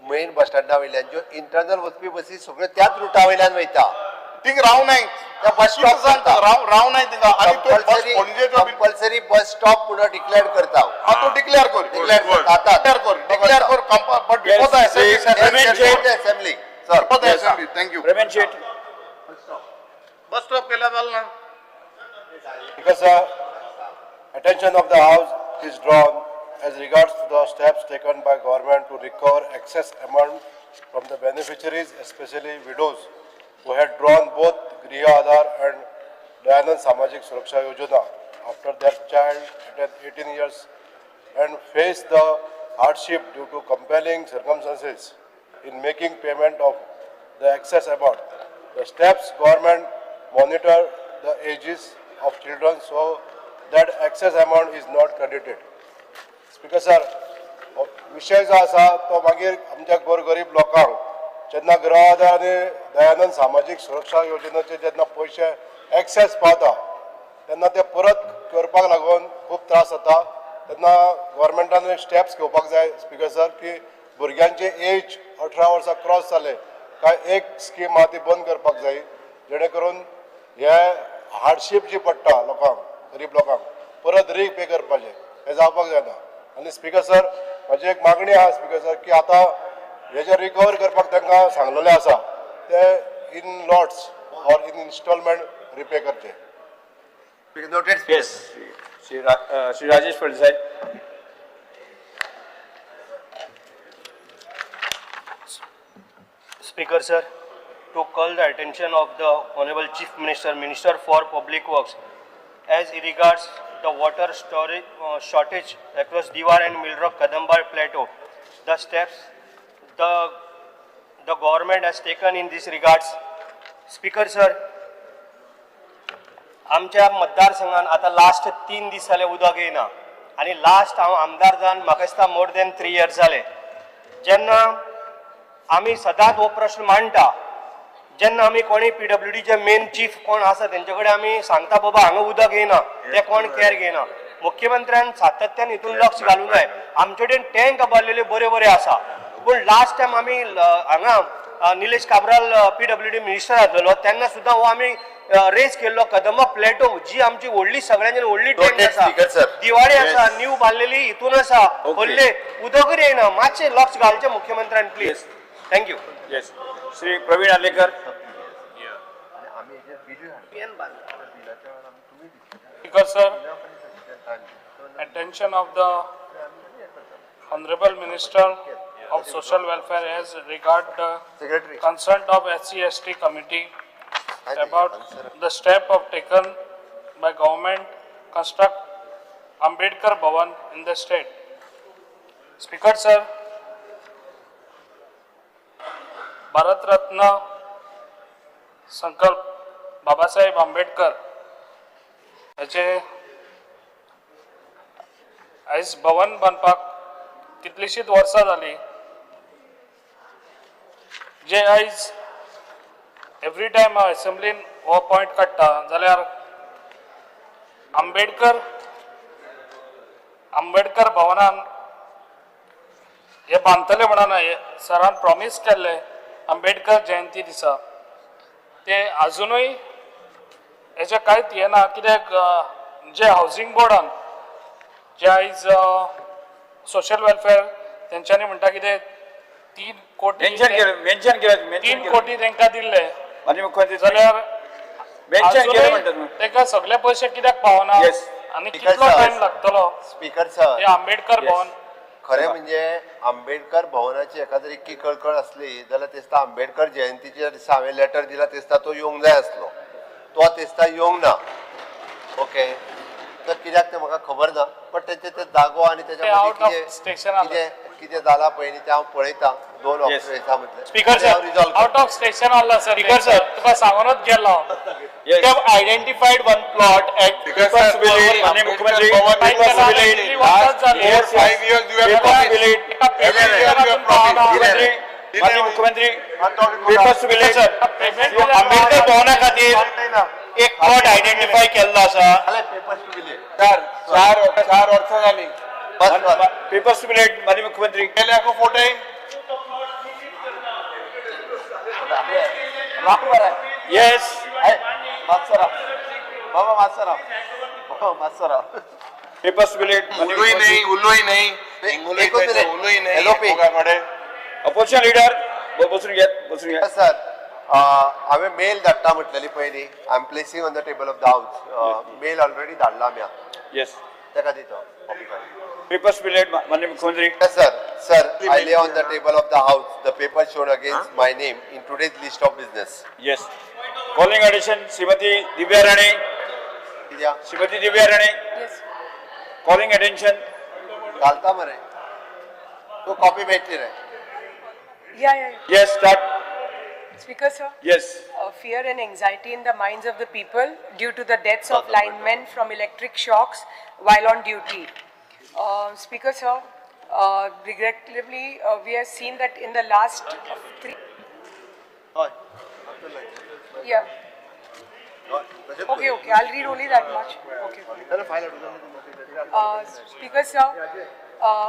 मेन बस स्टँडा वयल्यान, ज्यो इंटरनल वचपी बसी सगळ्यो त्याच रुटा वयल्यान वयता. थिंग राव नाय, त्या बस स्टॉप राव राव नाय थिंगा. आनी तूं बस पणजेचो कंपल्सरी बस स्टॉप म्हणून डिक्लेअर करता. हां, तूं डिक्लेअर कर, डिक्लेअर करता आतां. डिक्लेअर कर, डिक्लेअर कर, but before the assembly assembly sir, before the assembly. Thank you. Praveen Shet. Bus stop केल्यार जालें ना. Because attention of the House is drawn as regards to the steps taken by government to recover excess amount from the beneficiaries, especially widows, who had drawn both Griha Aadhar and Dayanand Samajik Suraksha Yojana after their child attained 18 years and faced the hardship due to compelling circumstances in making payment of the excess amount. The steps government monitor the ages of children so that excess amount is not credited. Speaker sir, विशय जो आसा तो मागीर आमच्या गोरगरीब लोकांक जेन्ना गृह आधार आनी दयानंद सामाजीक सुरक्षा योजनेचे जेन्ना पयशे एक्सेस पावता तेन्ना ते परत करपाक लागून खूब त्रास जाता. तेन्ना गव्हर्मेंटान स्टेप्स घेवपाक जाय स्पीकर सर, की भुरग्यांचे एज 18 वर्सां क्रॉस जाले काय एक स्कीम आहा ती बंद करपाक जाय, जेणे करून हे हार्डशीप जी पडटा लोकांक, गरीब लोकांक परत री पे करपाचें हें जावपाक जायना. आनी स्पीकर सर, म्हाजी एक मागणी आहा स्पीकर सर, की आतां हे जे रिकवर करपाक तांकां सांगलेलें आसा ते in lots or in installment repay करचे. Yes, Shri Rajesh Phaldesai. Speaker sir, to call the attention of the Honorable Chief Minister, Minister for Public Works, as regards the water storage shortage across Diwar and Milroc Kadambar Plateau, the steps the government has taken in this regards. Speaker sir, आमच्या मतदारसंघान आतां last 3 दीस जाले उदक येयना आनी last हांव आमदार जावन म्हाका दिसता मोर दॅन 3 इयर्स जाले. जेन्ना आमी सदांच हो प्रश्न मांडटा, जेन्ना आमी कोणी पीडब्ल्यूडीचे मेन चीफ कोण आसा तेंचे कडेन आमी सांगता बाबा हांगा उदक येयना, ते कोण केअर घेयना. मुख्यमंत्र्यान सातत्यान हितून लक्ष घालूंक जाय. आमचे कडेन टँक बांदलेले बरे बरे आसा, पूण लास्ट टायम आमी हांगा निलेश काब्राल पीडब्ल्यूडी मिनिस्टर आसलेलो तेन्ना सुद्दां हो आमी रेज केल्लो कदंबा प्लेटो जी आमची व्हडली सगळ्यांच्यान व्हडली टँक आसा, दिवाळी आसा, न्यू बांदलेली हितून आसा, व्हडले उदकूय येयना. मातशें लक्ष घालचें मुख्यमंत्र्यान please. Thank you. Yes, Shri Praveen Alekar. Speaker sir, attention of the Honorable Minister of Social Welfare as regard the concern of SC/ST Committee about the step of taken by government construct Ambedkar Bhavan in the state. Speaker sir, Bharat Ratna संकल्प बाबासाहेब आंबेडकर हाचे आयज भवन बांदपाक कितलींशींच वर्सां जालीं, जे आयज every time हांव एसेंब्लीन हो point काडटा जाल्यार आंबेडकर भवनान हे बांदतले म्हणून सरान प्रॉमीस केल्लें आंबेडकर जयंती दिसा, ते आजुनूय हेचें कांयच हें ना. कित्याक जे हावजींग बोर्डान जे आयज सोशल वेलफेअर तेंच्यांनी म्हणटा कितें 3 कोटी मेन्शन केलें 3 कोटी तेंकां दिल्ले माननीय जाल्यार मेन्शन केलें म्हणटा तुमी. तेका सगळे पयशे कित्याक पावना आनी कितलो टायम लागतलो स्पीकर सर? हे आंबेडकर भवन खरें म्हणजे आंबेडकर भवनाची एका जर इतकी कळकळ आसली जाल्यार ते दिसता आंबेडकर जयंतीच्या दिसा हांवें लेटर दिला, ते दिसता तो येवंक जाय आसलो, तो ते दिसता येवंक ना. ओके, तर कित्याक तें म्हाका खबर ना, बट तेंचे ते जागो आनी तेच्या मदीं कितें कितें कितें जालां पळय न्ही तें हांव पळयतां. दोन ऑफिसरां मदलें speaker sir, out of station आसला सर. स्पीकर सर, तुका सांगूनच गेलो. They have identified one plot at मुख्यमंत्री मुख्यमंत्री आंबेडकर भवना खातीर एक प्लॉट आयडेंटिफाय केल्लो आसा. चार वर्सां जाली. पेपर्स टू बी माननीय मुख्यमंत्री. केले फोटे. येस. मातसो बाबा, मातसो बाबा, मातसो पेपर्स टू बी. उलोय नाही, उलोय नाही, उलोय नाही. अपोजिशन लिडर बसून घेत, बसून घ्या. सर, हांवें मेल धाडटा म्हटलेली पयलीं. I am placing on the table of the house. Mail already धाडला आमी. येस. तेका दिता. पेपर्स टू बी माननीय मुख्यमंत्री. Sir, sir, I lay on the table of the house the paper shown against my name in today's list of business. Yes. Calling attention Shrimati Divya Rane. Shrimati Divya Rane. Yes. Calling attention. घालता मरे तू copy भेटली रे. Yeah. Yes, start. Speaker, sir. Yes. Fear and anxiety in the minds of the people due to the deaths of linemen from electric shocks while on duty. Speaker, sir, regrettably, we have seen that in the last 3. Yeah. Okay, okay. I'll read only that much. Okay. Speaker, sir,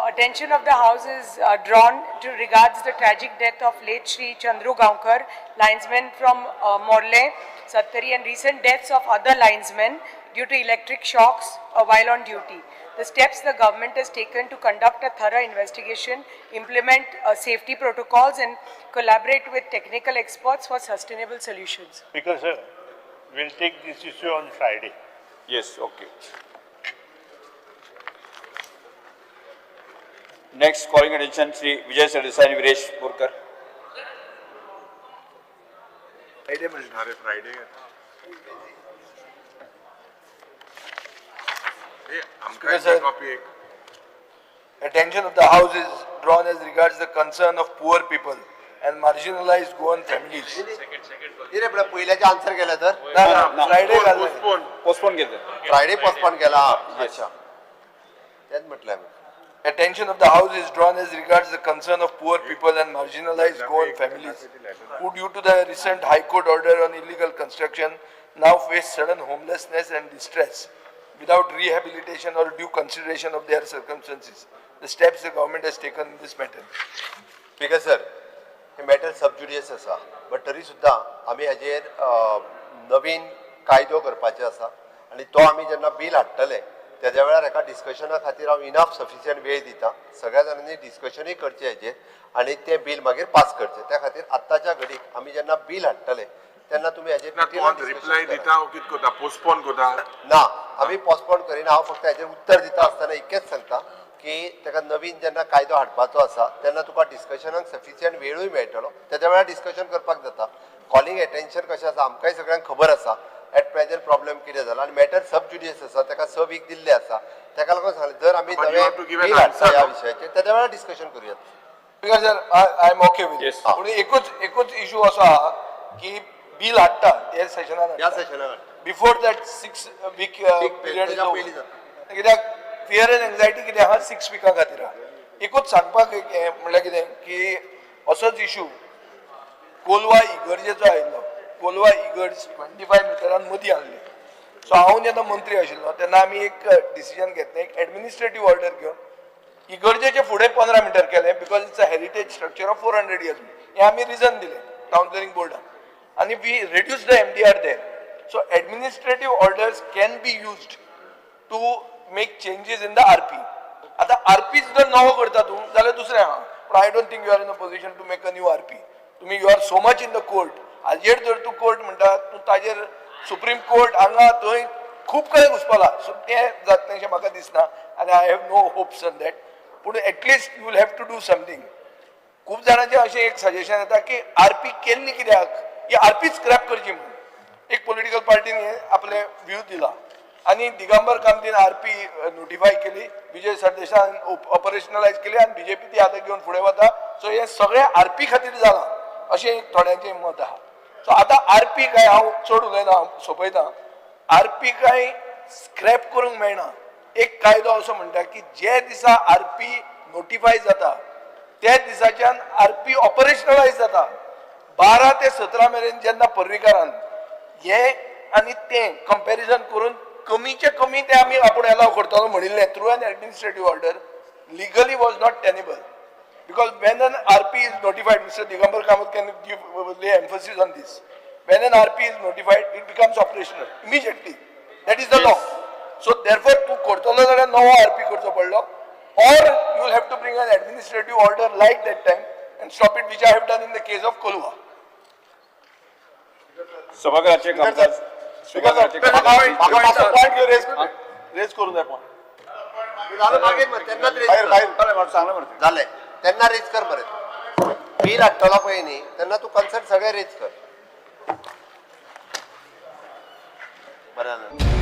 attention of the House is drawn to regards the tragic death of late Shri Chandru Gaonkar, linesman from Morle, Sattari, and recent deaths of other linesmen due to electric shocks while on duty. The steps the government has taken to conduct a thorough investigation, implement safety protocols, and collaborate with technical experts for sustainable solutions. Speaker, sir, we'll take this issue on Friday. Yes, okay. Next, calling attention Shri Vijay Sardesai and Viresh Borkar. Friday. Friday. Copy. Attention of the House is drawn as regards the concern of poor people and marginalized Goan families. पयल्याचे answer केलं तर Friday postpone केलं. Friday postpone केला. अच्छा, तेच म्हटलं. Attention of the House is drawn as regards the concern of poor people and marginalized Goan families who, due to the recent High Court order on illegal construction, now face sudden homelessness and distress without rehabilitation or due consideration of their circumstances. The steps the government has taken in this matter. Speaker sir, hey matter सब जुडिस आसा, but तरी सुद्दां आमी हाजेर नवीन कायदो करपाचे आसा आनी तो आमी जेन्ना बील हाडटले तेज्या वेळार एका डिस्कशना खातीर हांव इनफ सफिशियंट वेळ दिता. सगळ्या जाणांनी डिस्कशनूय करचें हेजेर आनी तें बील मागीर पास करचें. त्या खातीर आत्ताच्या घडीक आमी जेन्ना बील हाडटले तेन्ना तुमी हेजेर ना तूं आज रिप्लाय दिता ओ कित कोता पोस्टपोन कोता? ना, आमी पोस्टपोन करिना. हांव फक्त हेजेर उत्तर दिता आसतना इतकेंच सांगता की ताका नवीन जेन्ना कायदो हाडपाचो आसा तेन्ना तुका डिस्कशनाक सफिशियंट वेळूय मेळटलो, तेज्या वेळार डिस्कशन करपाक जाता. कॉलिंग एटेन्शन कशें आसा आमकांय सगळ्यांक खबर आसा एट प्रेजंट प्रॉब्लेम कितें जाला आनी मॅटर सब ज्युडियस आसा, ताका 6 वीक दिल्ले आसा, ताका लागून सांगलें जर आमी But you नवे have to give an bill हाडटा answer, ह्या no? विशयाचेर तेज्या वेळार डिस्कशन करुया. Because sir, I am okay with. पूण एकूच इशू असो आहा की बील हाडटा हे सेशनान, ह्या सेशनान बिफोर that 6 week period, तेज्या पयलीं जाता. कित्याक फियर एंड एन्जायटी कितें आहा 6 विकां खातीर आहा. एकूच सांगपाक एक हें म्हणल्यार कितें की असोच इशू कोलवा इगर्जेचो आयिल्लो. कोलवा इगर्ज 25 मिटरान मदीं आहली. सो हांव जेन्ना मंत्री आशिल्लो तेन्ना आमी एक डिसिजन घेतलें, एक एडमिनिस्ट्रेटीव ऑर्डर घेवन इगर्जेचे फुडें 15 मिटर केलें, because it's a heritage structure of 400 years. हें आमी रिजन दिलें टावन प्लॅनिंग बोर्डान आनी we reduce the MDR there. So administrative orders can be used to make changes in the RP. आतां आरपी जर नवो करता तूं जाल्यार दुसरें आहा, पूण I don't think you are in a position to make a new RP. तुमी you are so much in the court. हाजेर जर तूं कोर्ट म्हणटा तूं ताजेर सुप्रीम कोर्ट हांगा थंय खूब कडेन घुसपला. सो तें जातलें अशें म्हाका दिसना आनी I have no hopes on that. पूण at least you will have to do something. खूब जाणांचें अशें एक सजेशन येता की आरपी केल्ली कित्याक, ही आरपी स्क्रॅप करची म्हणून. एक पॉलिटिकल पार्टीन हे आपले व्यू दिला आनी दिगंबर कामतीन आरपी नोटिफाय केली, विजय सरदेशान ऑपरेशनलायज केली आनी बीजेपी ती आतां घेवन फुडें वता. सो हें सगळें आरपी खातीर जालां अशें एक थोड्यांचें मत आहा. सो आतां आरपी काय हांव चड उलयना, हांव सोंपयता. आरपी काय स्क्रॅप करूंक मेळना. एक कायदो असो म्हणटा की जे दिसा आरपी नोटिफाय जाता त्या दिसाच्यान आरपी ऑपरेशनलायज जाता. 12 ते 17 मेरेन जेन्ना पर्रीकारान हे आनी तें कंपॅरिजन करून कमीचे कमी ते आमी आपूण एलाव करतलो म्हणिल्लें through an administrative order, legally was not tenable. Because when an RP is notified, Mister Digambar Kamat can give lay emphasis on this, when an RP is notified it becomes operational immediately. That is the law. So therefore तूं करतलो जाल्यार नवो RP करचो पडलो, or you will have to bring an administrative order like that time and stop it, which I have done in the case of Colva. सभाघराचे कामकाज सभाघराचे कामकाज rays करून जाय पॉयंट. तेन्नाच रेज कर. जालें, तेन्ना रेज कर मरे. बील हाडटलो पळय न्ही तेन्ना तूं कन्सर्न सगळें रेज कर. बरें जालें.